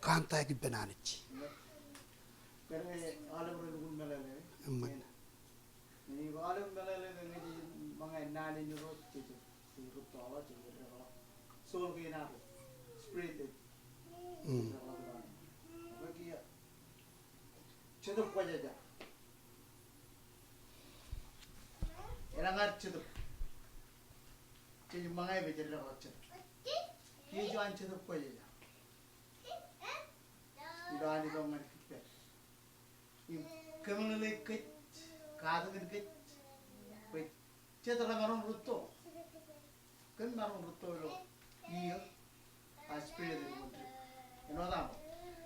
contact ippān Anij. Kōn ke aolep ren kun meḷeḷe. Amen. Ñe aolep meḷeḷe ñe ej ṃōñā naan in Irooj, jej, jej rūttoḷọk, jej rūttoḷọk. Soul kein ad, spirit ej. Mm. Bwe kiiō. Jetōb Kwōjarjar. Eḷaññe ad jetōb, jej ṃōñā bwe jej rūttoḷọk jetōb. Kiiō juon Jetōb Kwōjarjar ilo an itok ñan ippān. Im kōmeḷeḷe kōj, katakin kōj, bwe jet remaroñ rūtto. Kōn maroñ rūtto ilo iiō, a spirit elukkuun dik. Āinwōt aṃ.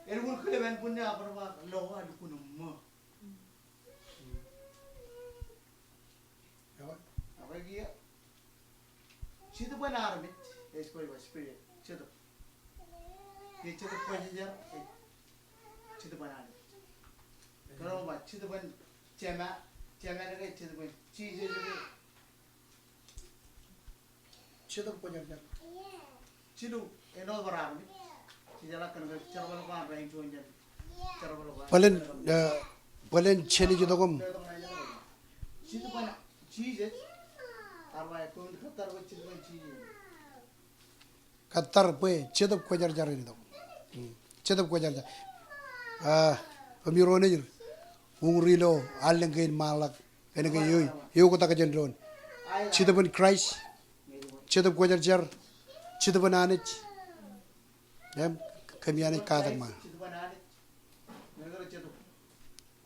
Elukkuun kile men bun ne a bar ba lo a lukkuun ṃō. Ekwe kiiō. Jetōb eo an armej, ej kwōj ba spirit, jetōb. Ke Jetōb Kwōjarjar, ej Jetōb an Anij. Kōn ba, Jetōb an Jema, Jema ke Jetōb an Jisōs ke. Jetōb Kwōjarjar. Jilu, āinwōt bar armej. Jejeḷā kōn ke jerbal ko an rainin juon jān jerbal ko an. Bōlen, eh, bōlen jenaaj itok im. Jetōb an Jisōs, ear ba, kōn kōttar bwe Jetōb an Jisōs. Kōttar bwe Jetōb Kwōjarjar en itok. Hmm. Jetōb Kwōjarjar. Ah, kōmiro nejid. Uñūr ilo allōñ kein ṃaanḷọk. Kōnke eo, eo eoktak jān doon. Jetōb in Kraist. Jetōb Kwōjarjar. Jetōb in Anij. Im, kōmij naaj katak ṃaan.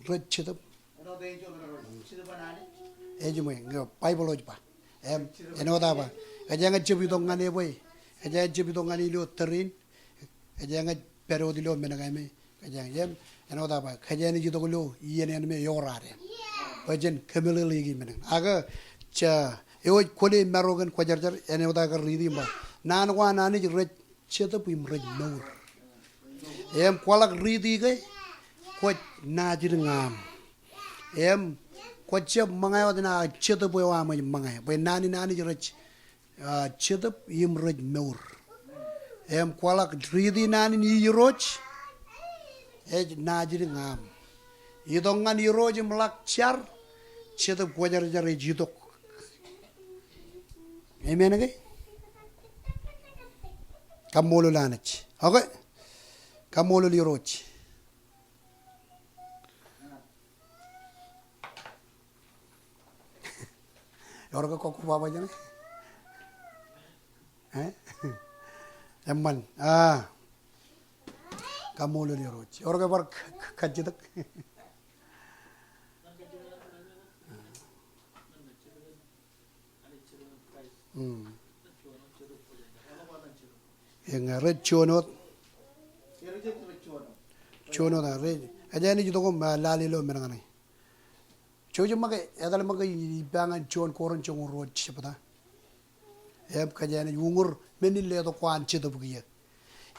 Rej jetōb. Ej ṃool, ñe Baibōḷ ej ba. Im, āinwōt aō ba. Kōjeañ ejjab itok ñan e bwe. Kōjeañ ejjab itok ñan e ilo tōre in. Kōjeañ ej pād wōt ilo men kaṇe. Kōjeañ, im, āinwōt aō ba. Kōjeañ ej itok ilo iien ānme ewōr ad. Bwe jen kōmeḷeḷeiki men. Ak, ja, eo ej kwōle im maro kōn Kwōjarjar, āinwōt aō kar riiti im ba. Naan ko an Anij rej Jetōb im rej mour. Im kwaḷọk riiti ke kwōj naajdik ñan aṃ. Im kwōjjab ṃōñā wōt ñan Jetōb eo aṃ ej ṃōñā. Bwe naan in Anij rej, ah, Jetōb im rej mour. Im kwaḷọk riiti naan in Irooj ej naajdik ñan aṃ. Itok ñan Irooj im ḷak jar, Jetōb Kwōjarjar ej itok. Amen ke? Kaṃṃoolol Anij. Okay. Kaṃṃoolol Irooj. Ewōr ke kwōj baba jān? Eh? Eṃṃan. Ah. Kaṃṃoolol Irooj. Ewōr ke bar k-, k-, kajjitōk. Hmm. Eñin rej juon wōt. Juon wōt, rej, Kōjeañ ej itok im, ah, lale ilo men kaṇe. Jouj im make, etal make ippa ñan juon Korint joñoul ruo jebta. Im kōjeañ ej uñūr men in letok ko an Jetōb kiiō.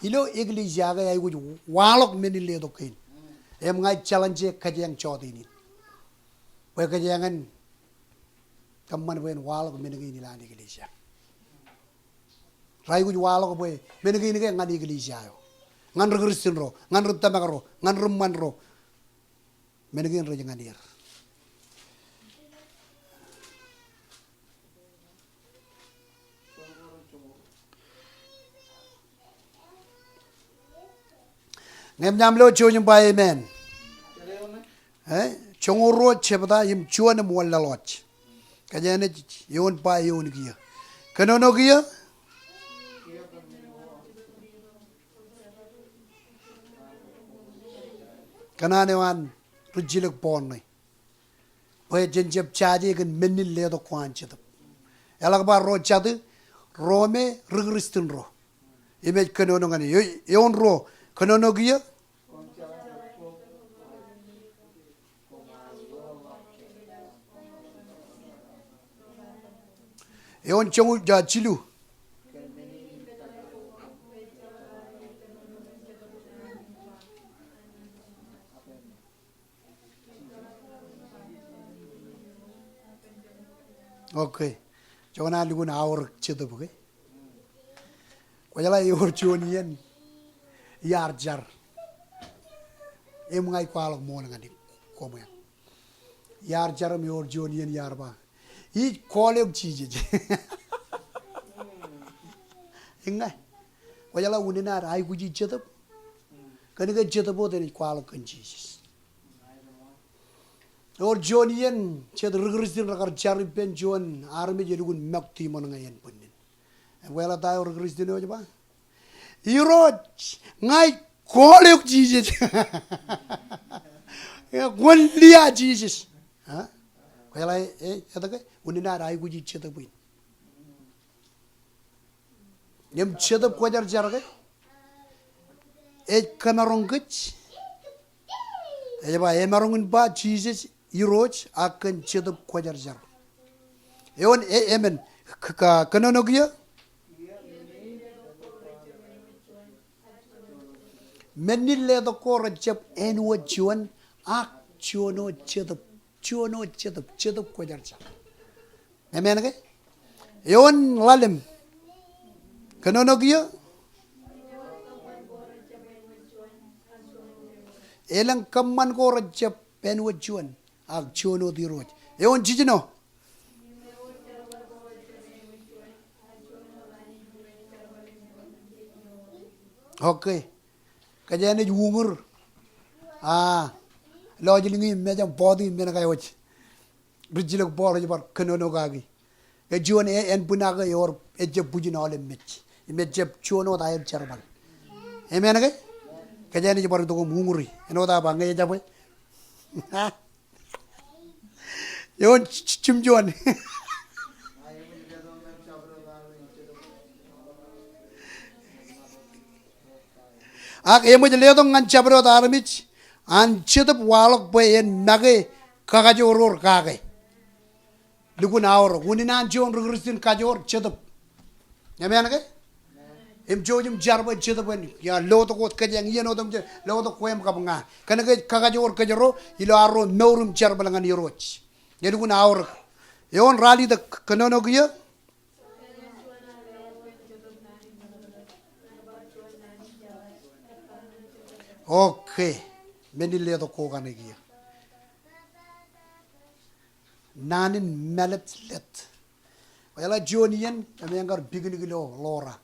Ilo eklejia ke aikuj waḷọk men in letok kein. Im ña ij challenge kōjeañ jọteen in bwe kōjeañ en kōṃṃan bwe en waḷọk men kein ilowaan eklejia. Raikuj waḷọk bwe men kein ke ñan eklejia eo, ñan ri Kristian ro, ñan ri tōmak ro, ñan ri ṃṃan ro. Men kein rej ñan er. Ñe eṃōj aṃ lo jouj im ba amen. Eh, joñoul ruo jebta im juon im wōnlaḷḷọk. Kōjeañ ej eoon ba eoon kiiō. Kōnono kiiō. Kōṇaan eo an rijjilōk Paul ṇe. Bwe jen jab jaje kōn men in letok ko an Jetōb. Eḷak ba ro jatū, ro me ri Kristian ro. Im ej kōnono ñan e, eoon ruo, kōnono kiiō. Eoon joñoul, ja, jilu. Okay. Joñan lukkuun aorōk Jetōb ke. Kwōjeḷā ewōr juon iien iar jar. Im ña ij kwaḷọk ṃool ñan koṃ eañ. Iar jar im ewōr juon iien iar ba, ij call eok Jisōs. Iññā. Kwōjeḷā unin ad aikuji Jetōb. Kōnke Jetōb wōt enaaj kwaḷọk kōn Jisōs. Ewōr juon iien jet ri Kristian rekar jar ippān juon armej elukkuun ṃōk tiṃoṇ ñe en bwinnin. Im kwōjeḷā ta eo ri Kristian eo ej ba? Irooj, ña ij call eok Jisōs. Kwōn liā Jisōs. Ha? Kwōjeḷā, eh, etke? Unin ad aikuji Jetōb in. Im Jetōb Kwōjarjar ke ej kōmaroñ kōj. Ej ba, emaroñ in ba Jisōs Irooj ak kōn Jetōb Kwōjarjar. Eoon, e, emān, k-, k-, kōnono kiiō. Men in letok ko rejjab āinwōt juon, ak juon wōt Jetōb, juon wōt Jetōb, Jetōb Kwōjarjar. Amen ke? Eoon ḷalem. Kōnono kiiō. Elōñ kōṃṃan ko rejjab āinwōt juon, ak juon wōt Irooj. Eoon jijino. Okay. Kōjeañ ej uñūr. Ah, lọjilñi im mejaṃ bọọti men kaiwōj. Rijjilōk Paul ej bar kōnono kaki. Ke juon e, ānbwin ak ewōr ejjab bwijin aolep mej. Im ejjab juon wōt aer jerbal. Amen ke? Kōjeañ ej bar itok im uñūri. Āinwōt aō ba ñe ejabwe. Eoon j-, j-, jimjuon. Ak eṃōj letok ñan jabdewōt armej an Jetōb waḷọk bwe en make kakajoor ro kake. Lukkuun aorōk, unin an juon ri Kristian kajoor, Jetōb. Amen ke? Im jouj im jar bwe Jetōb en, ia, lotok wōt kōjeañ iien otemjej, lotok kwe im kab ña. Kōnke ej kakajoor kōjro ilo arro mour im jerbal ñan Irooj. Elukkuun aorōk. Eoon ralitōk, kōnono kiiō. Okay. Men in letok ko kaṇe kiiō. Naan in mālōtlōt. Kwōjeḷā juon iien, kōm eañ kar picnic ilo Laura.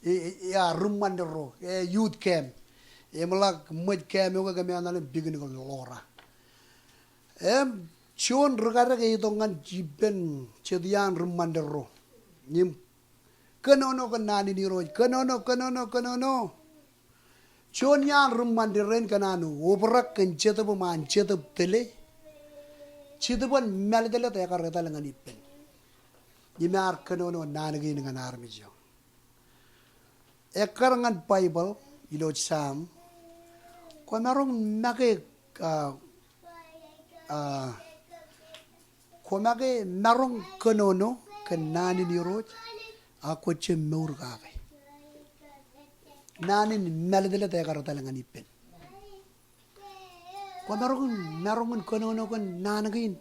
I, i, ia, ri ṃanit ro, e, youth camp. Im ḷak ṃōj camp eo ke kōm eañ ḷalem picnic ilo Laura. Im juon ri kōrā ke itok ñan ippān jet iaan ri ṃanit ro. Im kōnono kōn naan in Irooj, kōnono, kōnono, kōnono. Juon iaan ri ṃanit rein kōn an obrak kōn Jetōb im an Jetōb tōle. Jetōb en mālōtlōt ekar etal ñan ippān. Im ear kōnono naan kein ñan armej eo. Ekkar ñan Baibōḷ ilo Sam, kwōmaroñ make Ka, a, kwō make maroñ kōnono kōn naan in Irooj, ak kwō jab mour kake. Naan in mālōtlōt ekar etal ñan ippān. Kwō maroñ in, maroñ in kōnono kōn naan kein,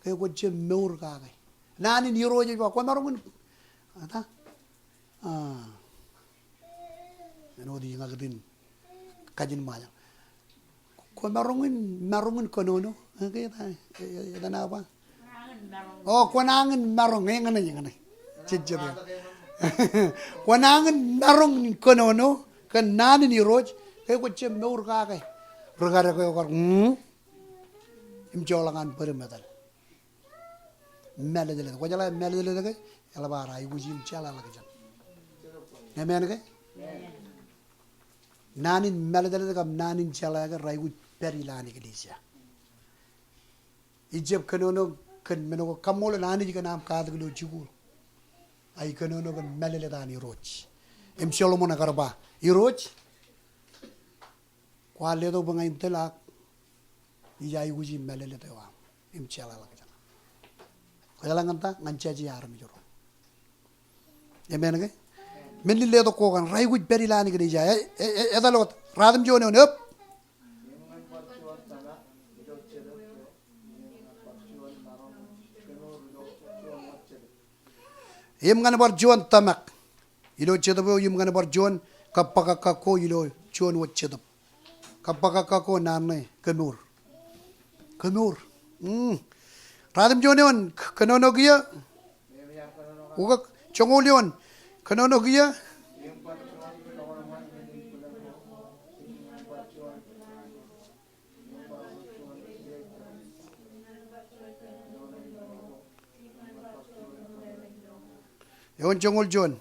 ke kwō jab mour kake. Naan in Irooj ej ba, kwō maroñ in, eta? A, āinwōt iñak itin kajin Ṃajeḷ. Kwō maroñ in, maroñ in kōnono. Ke eta, eta ṇe ba? O, kwō nañin maroñ, eñṇe, eñṇe. Jejjet. Kwō nañin maroñ in kōnono kōn naan in Irooj, ke kwō jab mour kake. Ri kade ko kar, mm, im joḷọk an bōd im etal. Mālōtlōt. Kwō jeḷā mālōtlōt ke eḷap ad aikuj im jeḷāḷọkjeṇ. Amen ke? Naan in mālōtlōt kab naan in jeḷā ke raikuj pād ilowaan eklejia. Ij jab kōnono kōn men ko, kaṃṃoolol Anij kōn aṃ katak ilo jikuuḷ. Ak ij kōnono kōn mālōtlōt an Irooj. Im Solomon ekar ba, Irooj, kwaar letok bwe ña in tōl ak ij aikuj im mālōtlōt eo aṃ im jeḷāḷọkjeṇ. Kwō jeḷā ñan ta? Ñan jaje armej ro. Amen ke? Men in letok ko kaṇ, raikuj pād ilowaan eklejia. E, e, e, etal wōt. Ratimjuon eoon, ep. Im ñan bar juon tōmak ilo jetōb eo, im ñan bar juon kōbbōkaka ko ilo juon wōt jetōb. Kōbbōkaka ko naan ṇe, kemour. Kemour. Mm. Ratimjuon eoon, k-, kōnono kiiō. Ukōk, joñoul eoon, kōnono kiiō. Eoon joñoul juon.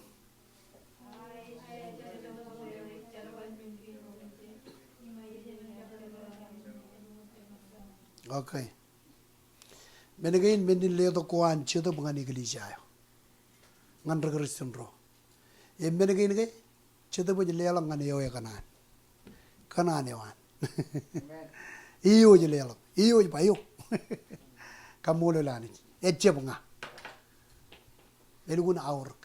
Okay. Men kein men in letok ko an jetōb ñan eklejia eo. Ñan ri Kristian ro. Im men kein ke, jetōb ej leḷọk ñan eo ekōṇaan. Kōṇaan eo an. Eo ej leḷọk. Eo ej ba eo. Kaṃṃoolol Anij. Ejjab ña. Elukkuun aorōk.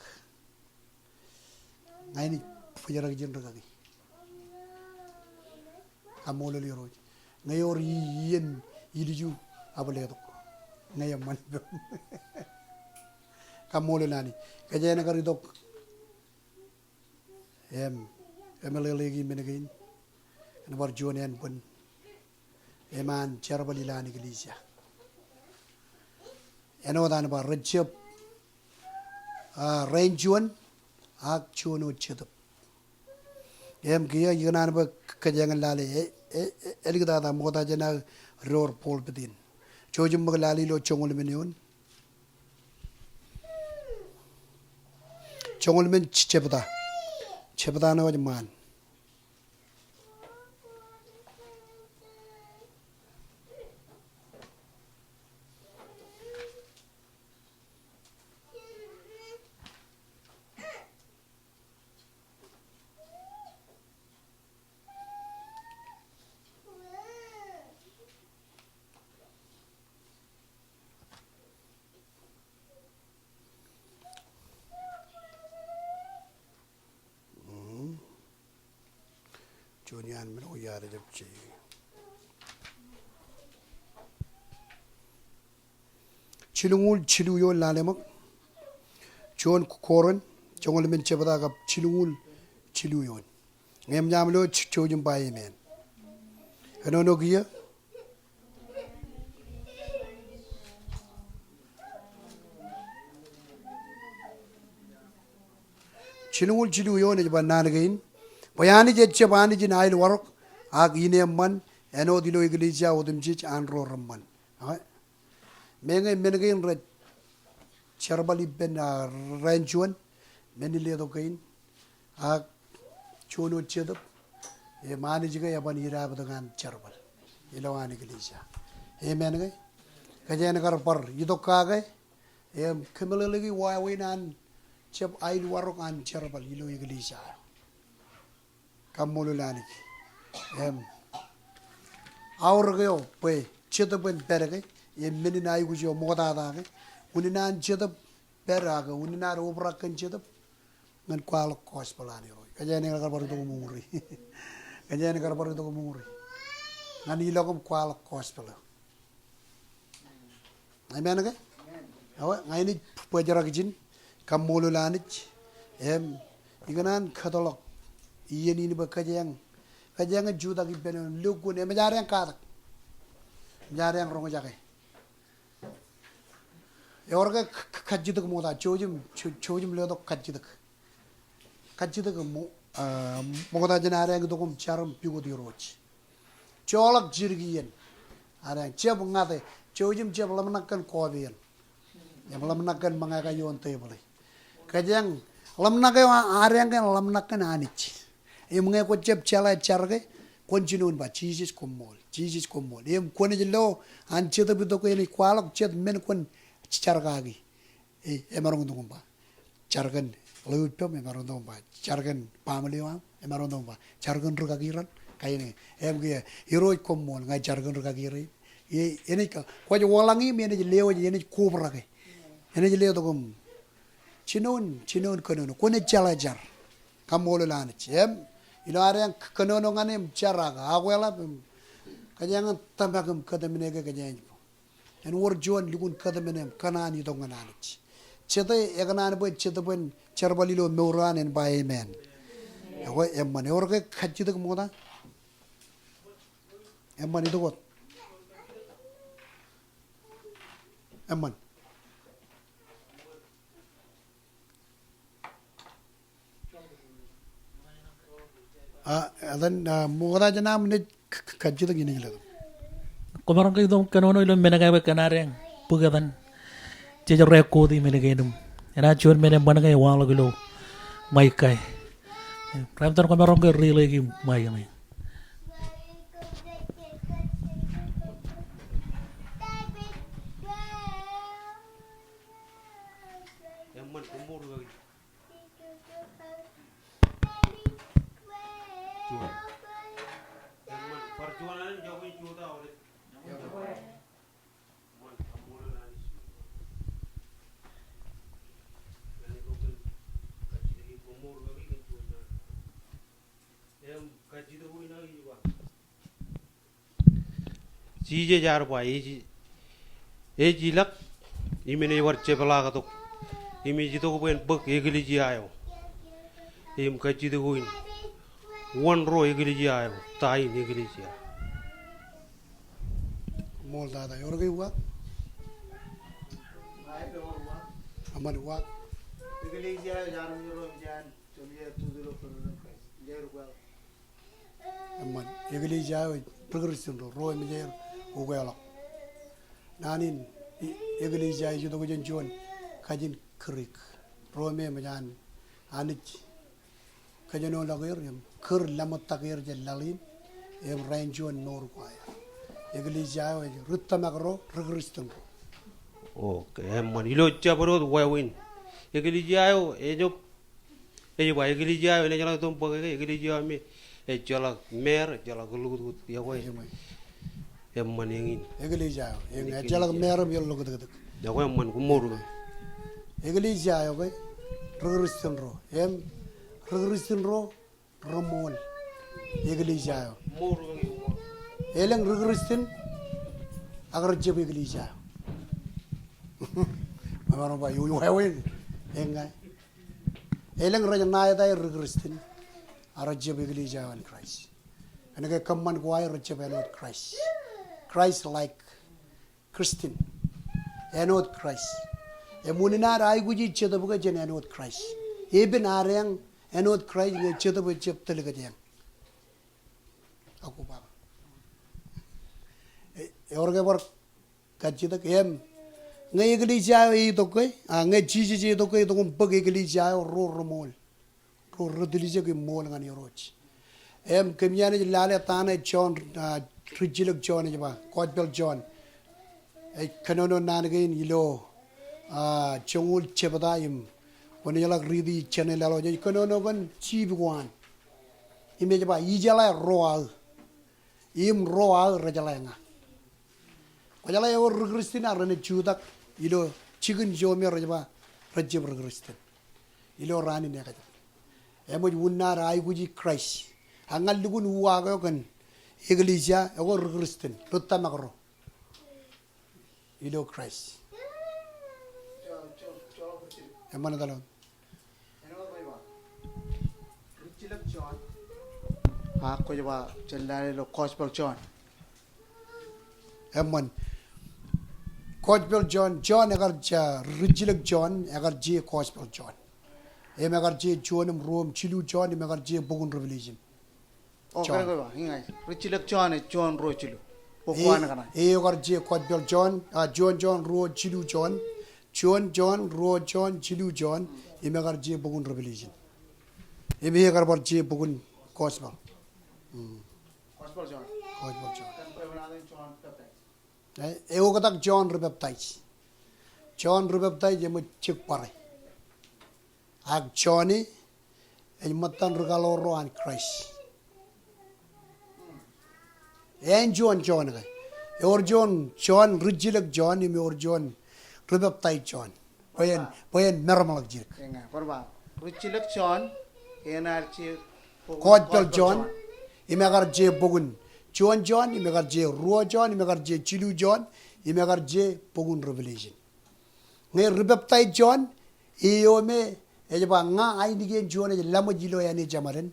Ña in bōjrak ijin rikaki. Kaṃṃoolol Irooj. Ñe ewōr i-, iien ilju, ak bōlen tok. Ñe eṃṃan ippaṃ. Kaṃṃoolol Anij. Kōjeañ kar itok im, im leḷọk men kein. Āinwōt bar juon ānbwin im an jerbal ilowaan eklejia. Āinwōt an ba rej jab, a, raan juon ak juon wōt jetōb. Im kiiō ikōṇaan bwe kōjeañ lale, e, e, e, āliktata ṃokta jān aō door pulpit in. Jouj im ṃōk lale ilo joñoul emān eoon. Joñoul emān j-, jebta. Jebta ṇe wōj ṃaan. Mm. Juon iaan men ko iar jab je. Jilñuul jilu eoon lale ṃōk. Juon Korint, joñoul emān jebta kab jilñuul jilu eoon. Ñe eṃōj aṃ lo, j-, jouj im ba amen. Kōnono kiiō. Jilñuul jilu eoon ej ba naan kein. Bwe Anij ejjab Anij in aelwarok, ak in eṃṃan, āinwōt ilo eklejia otemjej an ro reṃṃan. Ak meñe men kein rej jerbal ippān, a, raan juon, men in letok kein, ak juon wōt jetōb, im Anij ke eban idaaptōk an jerbal ilowaan eklejia. Amen ke? Kōjeañ kar bar itok kake, im kōmeḷeḷeiki wāween an jab aelwarok an jerbal ilo eklejia. Kaṃṃoolol Anij. Im aorōk eo bwe Jetōb en pād ke, im men in aikuj eo ṃoktata ke, unin an Jetōb pād ak unin ad obrak kōn Jetōb ñan kwaḷọk gospel an Irooj. Kōjeañ kar bar itok im uñūri. Kōjeañ kar bar itok im uñūri ñan ilọk im kwaḷọk gospel eo. Amen ke? Ewe, ña inaaj bōjrak ijin, kaṃṃoolol Anij, im ikōṇaan kōtḷọk iien in bwe kōjeañ, kōjeañ in jutak ippān eo im lukkuun, im ej adeañ katak. Ej adeañ roñjake. Ewōr ke k-, k-, kajjitōk ṃokta, jouj im, jou-, jouj im letok kajjitōk. Kajjitōk ṃo-, ah, ṃokta jān adeañ itok im jar im pukot Irooj. Joḷọk jidik iien. Adeañ jab ñate, jouj im jab ḷōmṇak kōn kọọp eṇ. Im ḷōmṇak kōn ṃōñā eo ioon tebōḷ e. Kōjeañ ḷōmṇak eo a-, adeañ ke ḷōmṇak kōn Anij. Im ñe kwō jab jeḷā jar ke, kwōn jinoin ba, Jisōs koṃṃool, Jisōs koṃṃool. Im kwōnaaj lo an Jetōb itok ke enaaj kwaḷọk jet men kwōn jar kaki. E, emaroñ itok im ba. Jar kōn ḷeo ippaṃ, emaroñ itok im ba. Jar kōn baaṃle eo aṃ, emaroñ itok im ba. Jar kōn ri kaki raṇ, kain e. Im ke, Irooj koṃṃool, ña ij jar kōn ri kaki raṇ. E, enaaj ka, kwōj waḷọk im enaaj lewōj, enaaj kobrak e. Enaaj letok im jinoin, jinoin kōnono, kwōnaaj jeḷā jar. Kaṃṃoolol Anij. Im, ilo adeañ k-, kōnono ñan e im jar ak, akweḷap im. Kōjeañ in tōmak im kōtmāne ke kōjeañ in ba. Āinwōt juon lukkuun kōtmāne im kōṇaan itok ñan Anij. Jete, ekōṇaan bwe Jetōb en jerbal ilo mour eo an, en ba amen. Ekwe, eṃṃan, ewōr ke kajjitōk ṃokta? Eṃṃan, itok wōt. Eṃṃan. A, etan, a, ṃokta jān aṃ naaj k-, k-, kajjitōk inaaj letok. Kwōmaroñ ke itok kōnono ilo men ko bwe kōn adeañ bōk etan. Jej record e men kein im enaaj juon men eṃṃan ke ewaḷọk ilo ṃaik ko. Raimtan kwōmaroñ ke relay e ṃaik eo. Eṃṃan, koṃṃool. Juon. Eṃṃan, bar juon an joñan juon ta aolep. Eṃṃan, kaṃṃoolol Anij. Ñan itok kōn kajjitōk in, koṃṃool kaki kōn juon an. Im kajjitōk in ej ba. Jisōs ear ba, ej, ej ilọk im enaaj bar jepḷaaktok. Im ej itok bwe en bōk eklejia eo. Im kajjitōk in. Wōn ro eklejia eo, ta in eklejia. Ṃool tata, ewōr ke uwaak? Eṃṃan uwaak. Eklejia eo, jar ro eo, jar. Eṃṃan, eklejia eo ej ri Kristian ro, ro eṃōj aer ukweḷọk. Naan in, i-, eklejia ej itok jān juon kajin Greek. Ro me eṃōj an Anij kōjenolọk er im kūr laṃōttak er jān laḷ in, im rainin juon mour ko aer. Eklejia eo ej ri tōmak ro, ri Kristian ro. Okay, eṃṃan, ilo jabdewōt wāween. Eklejia eo ejjab Ej ba eklejia eo enaaj jeḷā tok bōk ke eklejia eo me ejjeḷọk meir, ejjeḷọk lukkutkut, ekwe. Eṃṃan eñin. Eklejia eo, eñ, ejjeḷọk meir im ejjeḷọk lukkutkut. Ekwe eṃṃan, koṃṃool. Eklejia eo ke ri Kristian ro. Im ri Kristian ro, reṃool eklejia eo. Elōñ ri Kristian ak rejjab eklejia eo. Ṃaroñ ba, eo, eo, eo, eñ, eñ. Elōñ rej ṇa etaer ri Kristian, ak rejjab eklejia eo an Kraist. Kōnke kōṃṃan ko aer rejjab āinwōt Kraist. Christ-like Christian. Āinwōt Kraist. Im unin ad aikuji Jetōb ke jān āinwōt Kraist. Epen adeañ āinwōt Kraist ñe Jetōb ejjab tōl kōjeañ. Ak koba. E, ewōr ke bar kajjitōk im. Ñe eklejia eo eitok ke, a, ñe Jisōs eitok ke, eitok im bōk eklejia eo, ro reṃool. Ro retiljek im ṃool ñan Irooj. Im kōm naaj lale ta ṇe Jon, a, rijjilōk Jon ej ba, Gospel Jon. Ej kōnono naan kein ilo, a, joñoul jebta im kwōnaaj ḷak riiti jān laḷ eo. Ej kōnono kōn jiip ko an. Im ej ba, ijeḷā ro aō. im ro aō rejeḷā ña. Kwōjeḷā ewōr ri-Kristian ear renaaj jutak ilo jikin ijo me rej ba rej jab ri-Kristian ilo raan in ekajet. Eṃōj unin ad aikuji Kraist. Ak ñan lukkuun uwaak eo kōn eklejia, ekwe ri-Kristian, ri-tōmak ro ilo Kraist. Eṃṃan etal wōt. Ak kwōj ba jen lale ilo Gospel John. Eṃṃan. Gospel John, John ekar je, rijjilōk John ekar je Gospel John. Im ekar je juon im ruo im jilu John, im ekar je bok in Revelation. O, John. Kōrā ke ba, iññā. Rijjilōk John ej juon ruo jilu. Bok eo an kōṇaan. Eo ekar je Gospel John, a, juon John ruo jilu John. Juon John ruo John jilu John. Im ekar je bok in Revelation. Im ekar bar je bok in Gospel. Mm. Gospel John. Gospel John. Kōn bwe enaaj John Baptist. E, eoktak John ri-baptaij. John ri-baptaij eṃōj jek bōrā. Ak John e, ej ṃōttan ri-kaḷoor ro an Kraist. Āinjuon John ke. Ewōr juon John, rijjilōk John, im ewōr juon ri-baptaij John. Bwe en, bwe en meramḷọk jidik. Eñin, kwōn ba. Rijjilōk John, enaaj je bok in Gospel John, im ekar je bok in juon John, im ekar je ruo John, im ekar je jilu John, im ekar je bok in Revelation. Ñe ri-baptaij John, eo me ej ba ña ainikien juon ej laṃōj ilo āne jemāden,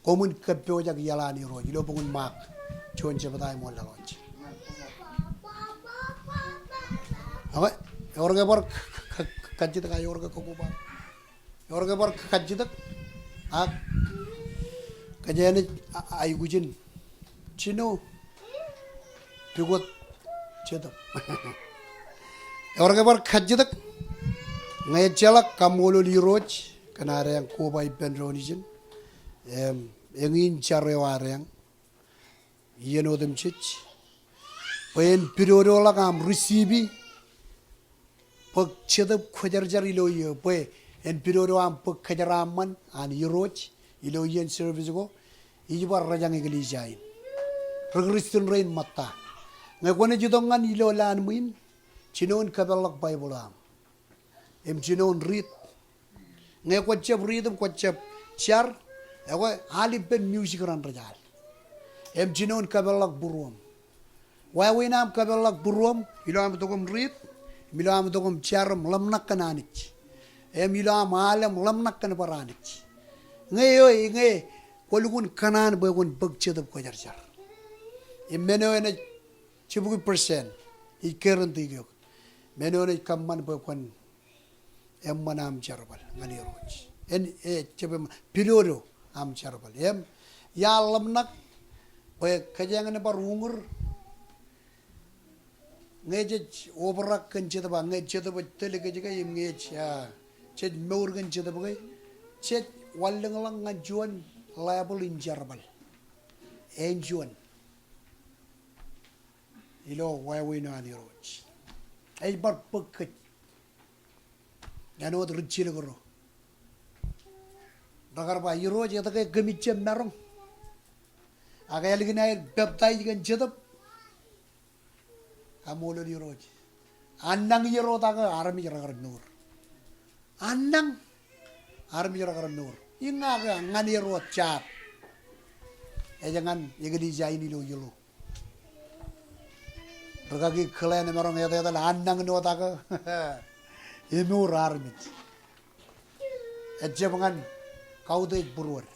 koṃwin kōppojak iaḷ an Irooj, ilo bok in Mark, juon jebta im ḷalem wōt. Okay, ewōr ke bar k-, k-, k-, kajjitōk, a ewōr ke koba. Ewōr ke bar kajjitōk, ak kōjeañ naaj a-, aikuj in jino pukot Jetōb. Ewōr ke bar kajjitōk, ñe ejjeḷọk kaṃṃoolol Irooj kōn adeañ koba ippān doon ijin. Im, eñin jar eo adeañ iien otemjej. Bwe en pidodoḷọk aṃ receive bōk Jetōb Kwōjarjar ilo iiō, bwe en pidodo aṃ bōk kōjeraaṃṃan an Irooj ilo iien service ko, ij bar rōjañ eklejia in. Ri-Kristian rein ṃōtta. Ñe kwōnaaj itok ñan ilo laan ṃwiin, jinoin kōpeḷḷọk Baibōḷ eo aṃ. Im jinoin riit. Ñe kwōjab riit im kwōjab jar, ekwe al ippān music raṇ rej al. Im jinoin kōpeḷḷọk būruōṃ. Wāween aṃ kōpeḷḷọk būruōṃ, ilo aṃ itok im riit, im ilo aṃ itok im jar im ḷōmṇak kōn Anij. Im ilo aṃ al im ḷōmṇak kōn bar Anij. Ñe eo, ñe kwōlukkuun kōṇaan bwe kwōn bōk Jetōb Kwōjarjar. Im men eo enaaj jibukwi percent, ij guarantee eok. Men eo enaaj kōṃṃan bwe kwōn eṃṃan aṃ jerbal ñan Irooj. En, e, jab eṃ-, pidodo aṃ jerbal. Im, iar ḷōmṇak, bwe kōjeañ bar uñūr, ñe jej obrak kōn Jetōb, ñe Jetōb ej tōl kōj ke, im ñe jej, a, jej mour kōn Jetōb ke, jej wanlōñḷọk ñan juon level in jerbal. Āinjuon. Ilo wāween eo an Irooj. Ej bar bōk kōj. Āinwōt rijjilōk ro. Rekar ba Irooj etke kōmij jab maroñ. Ak ālikin aer peptaij kōn Jetōb. Kaṃṃoolol Irooj. Annañ iiō ro ta ke armej rekar mour. Annañ armej rekar mour. Iññā ke ñan iiō ro jab. Ej ñan eklejia in ilo iiō ḷo. Rikaki Glenn emaroñ etetal annañ ṇo ta ke emour armej. Ejjab ñan kautiej būruod.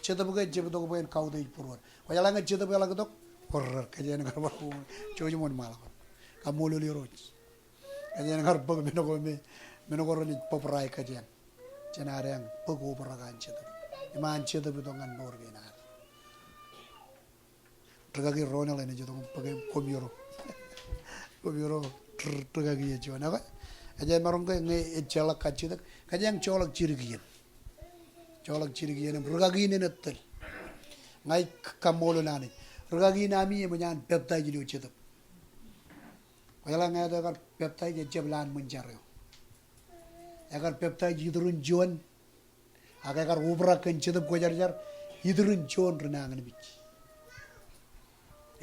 Jetōb ke ejjab itok bwe en kautiej būruod. Kwōjeḷā ñe Jetōb eḷak itok, kwōj kōjeañ kar bar jouj im wōnṃaanḷọk. Kaṃṃoolol Irooj. Kōjeañ kar bōk men ko me, men ko renaaj bōbrae kōjeañ. Jān adeañ bōk obrak an Jetōb. Im an Jetōb itok ñan mour kein ad. Rikaki Ronald enaaj itok im bōk koṃiro. Koṃiro, ri-, rikaki eo juon. Ak ej maroñ ke ñe ejjeḷọk kajjitōk, kōjeañ joḷọk jidik iien. Joḷọk jidik iien im rikaki in enaaj tōl. Ña ij k-, kaṃṃoolol Anij. Rikaki in ami eṃōj an peptaij ilo Jetōb. Kwōjeḷā ñe eto ekar peptaij ejjab lowaan ṃōn jar eo. Ekar peptaij iturin juon. Ak ekar obrak kōn Jetōb Kwōjarjar iturin juon rinañinmej.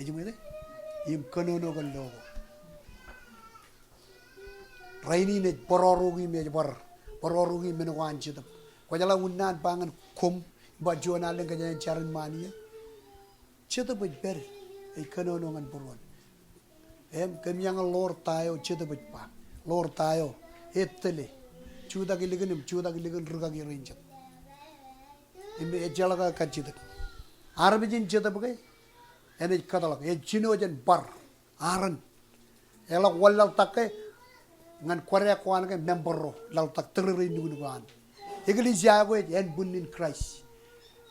Ej ṃōj e? Im kōnono kōn lo ko. Rainin ej bōrọọrok im ej bar bōrọọrok im men ko an Jetōb. Kwōjeḷā unin ba ñan koṃ, ba juon alen kōjeañ jar in ṃaan ie. Jetōb ej pād, ej kōnono ñan būruon. Im kōm iaan ḷoor ta eo Jetōb ej ba. Ḷoor ta eo, ettōle. Jutak ilikin im jutak ilikin rikaki rein jet. Im ejjeḷọk kajjitōk. Armej in Jetōb ke, enaaj kōtḷọk, ej jino jān bar. Aaron. Eḷak wōn laḷtak ke, ñan kwōdeak ko an ke member ro, laḷtak tōrere in nuknuk eo an. Eklejia eo ke ej ānbwinnin Kraist.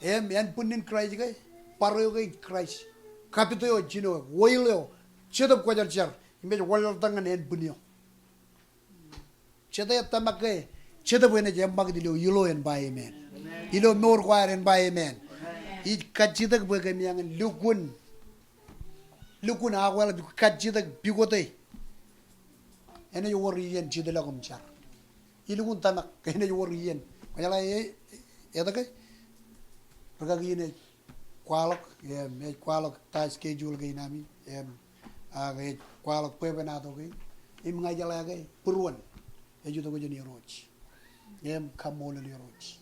Im ānbwinnin Kraist ke, bar eo ke ej Kraist. Kapit eo, jino, oil eo, Jetōb Kwōjarjar, im ej wōn laḷtak ñan ānbwin eo. Jete ej tōmak ke, Jetōb enaaj eṃṃakūt ilo, ilo en ba amen. Ilo mour ko ad en ba amen. Ij kajjitōk bwe kōm iaan lukkuun, lukkuun akwāḷọk kajjitōk pukot e. Enaaj wōr iien jitḷọk im jar. Ilukkuun tōmak, enaaj wōr iien. Kwōjeḷā e, etke? Rikaki in ej kwaḷọk, im ej kwaḷọk ta schedule kein ami, im, ak ej kwaḷọk bwebwenato kein. Im ña ijeḷā ke būruon ej itok jān Irooj. Im kaṃṃoolol Irooj.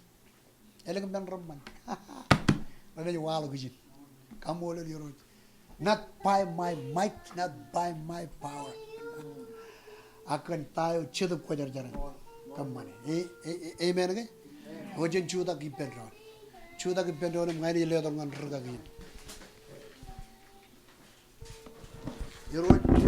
Elōñ men reṃṃan renaaj waḷọk ijin. Kaṃṃoolol Irooj. Not by my might, not by my power. Ak kōn ta eo Jetōb Kwōjarjar en kōṃṃane. E, e, e, amen ke? O jen jutak ippān doon. Jutak ippān doon im ña inaaj letok ñan rikaki in. Irooj,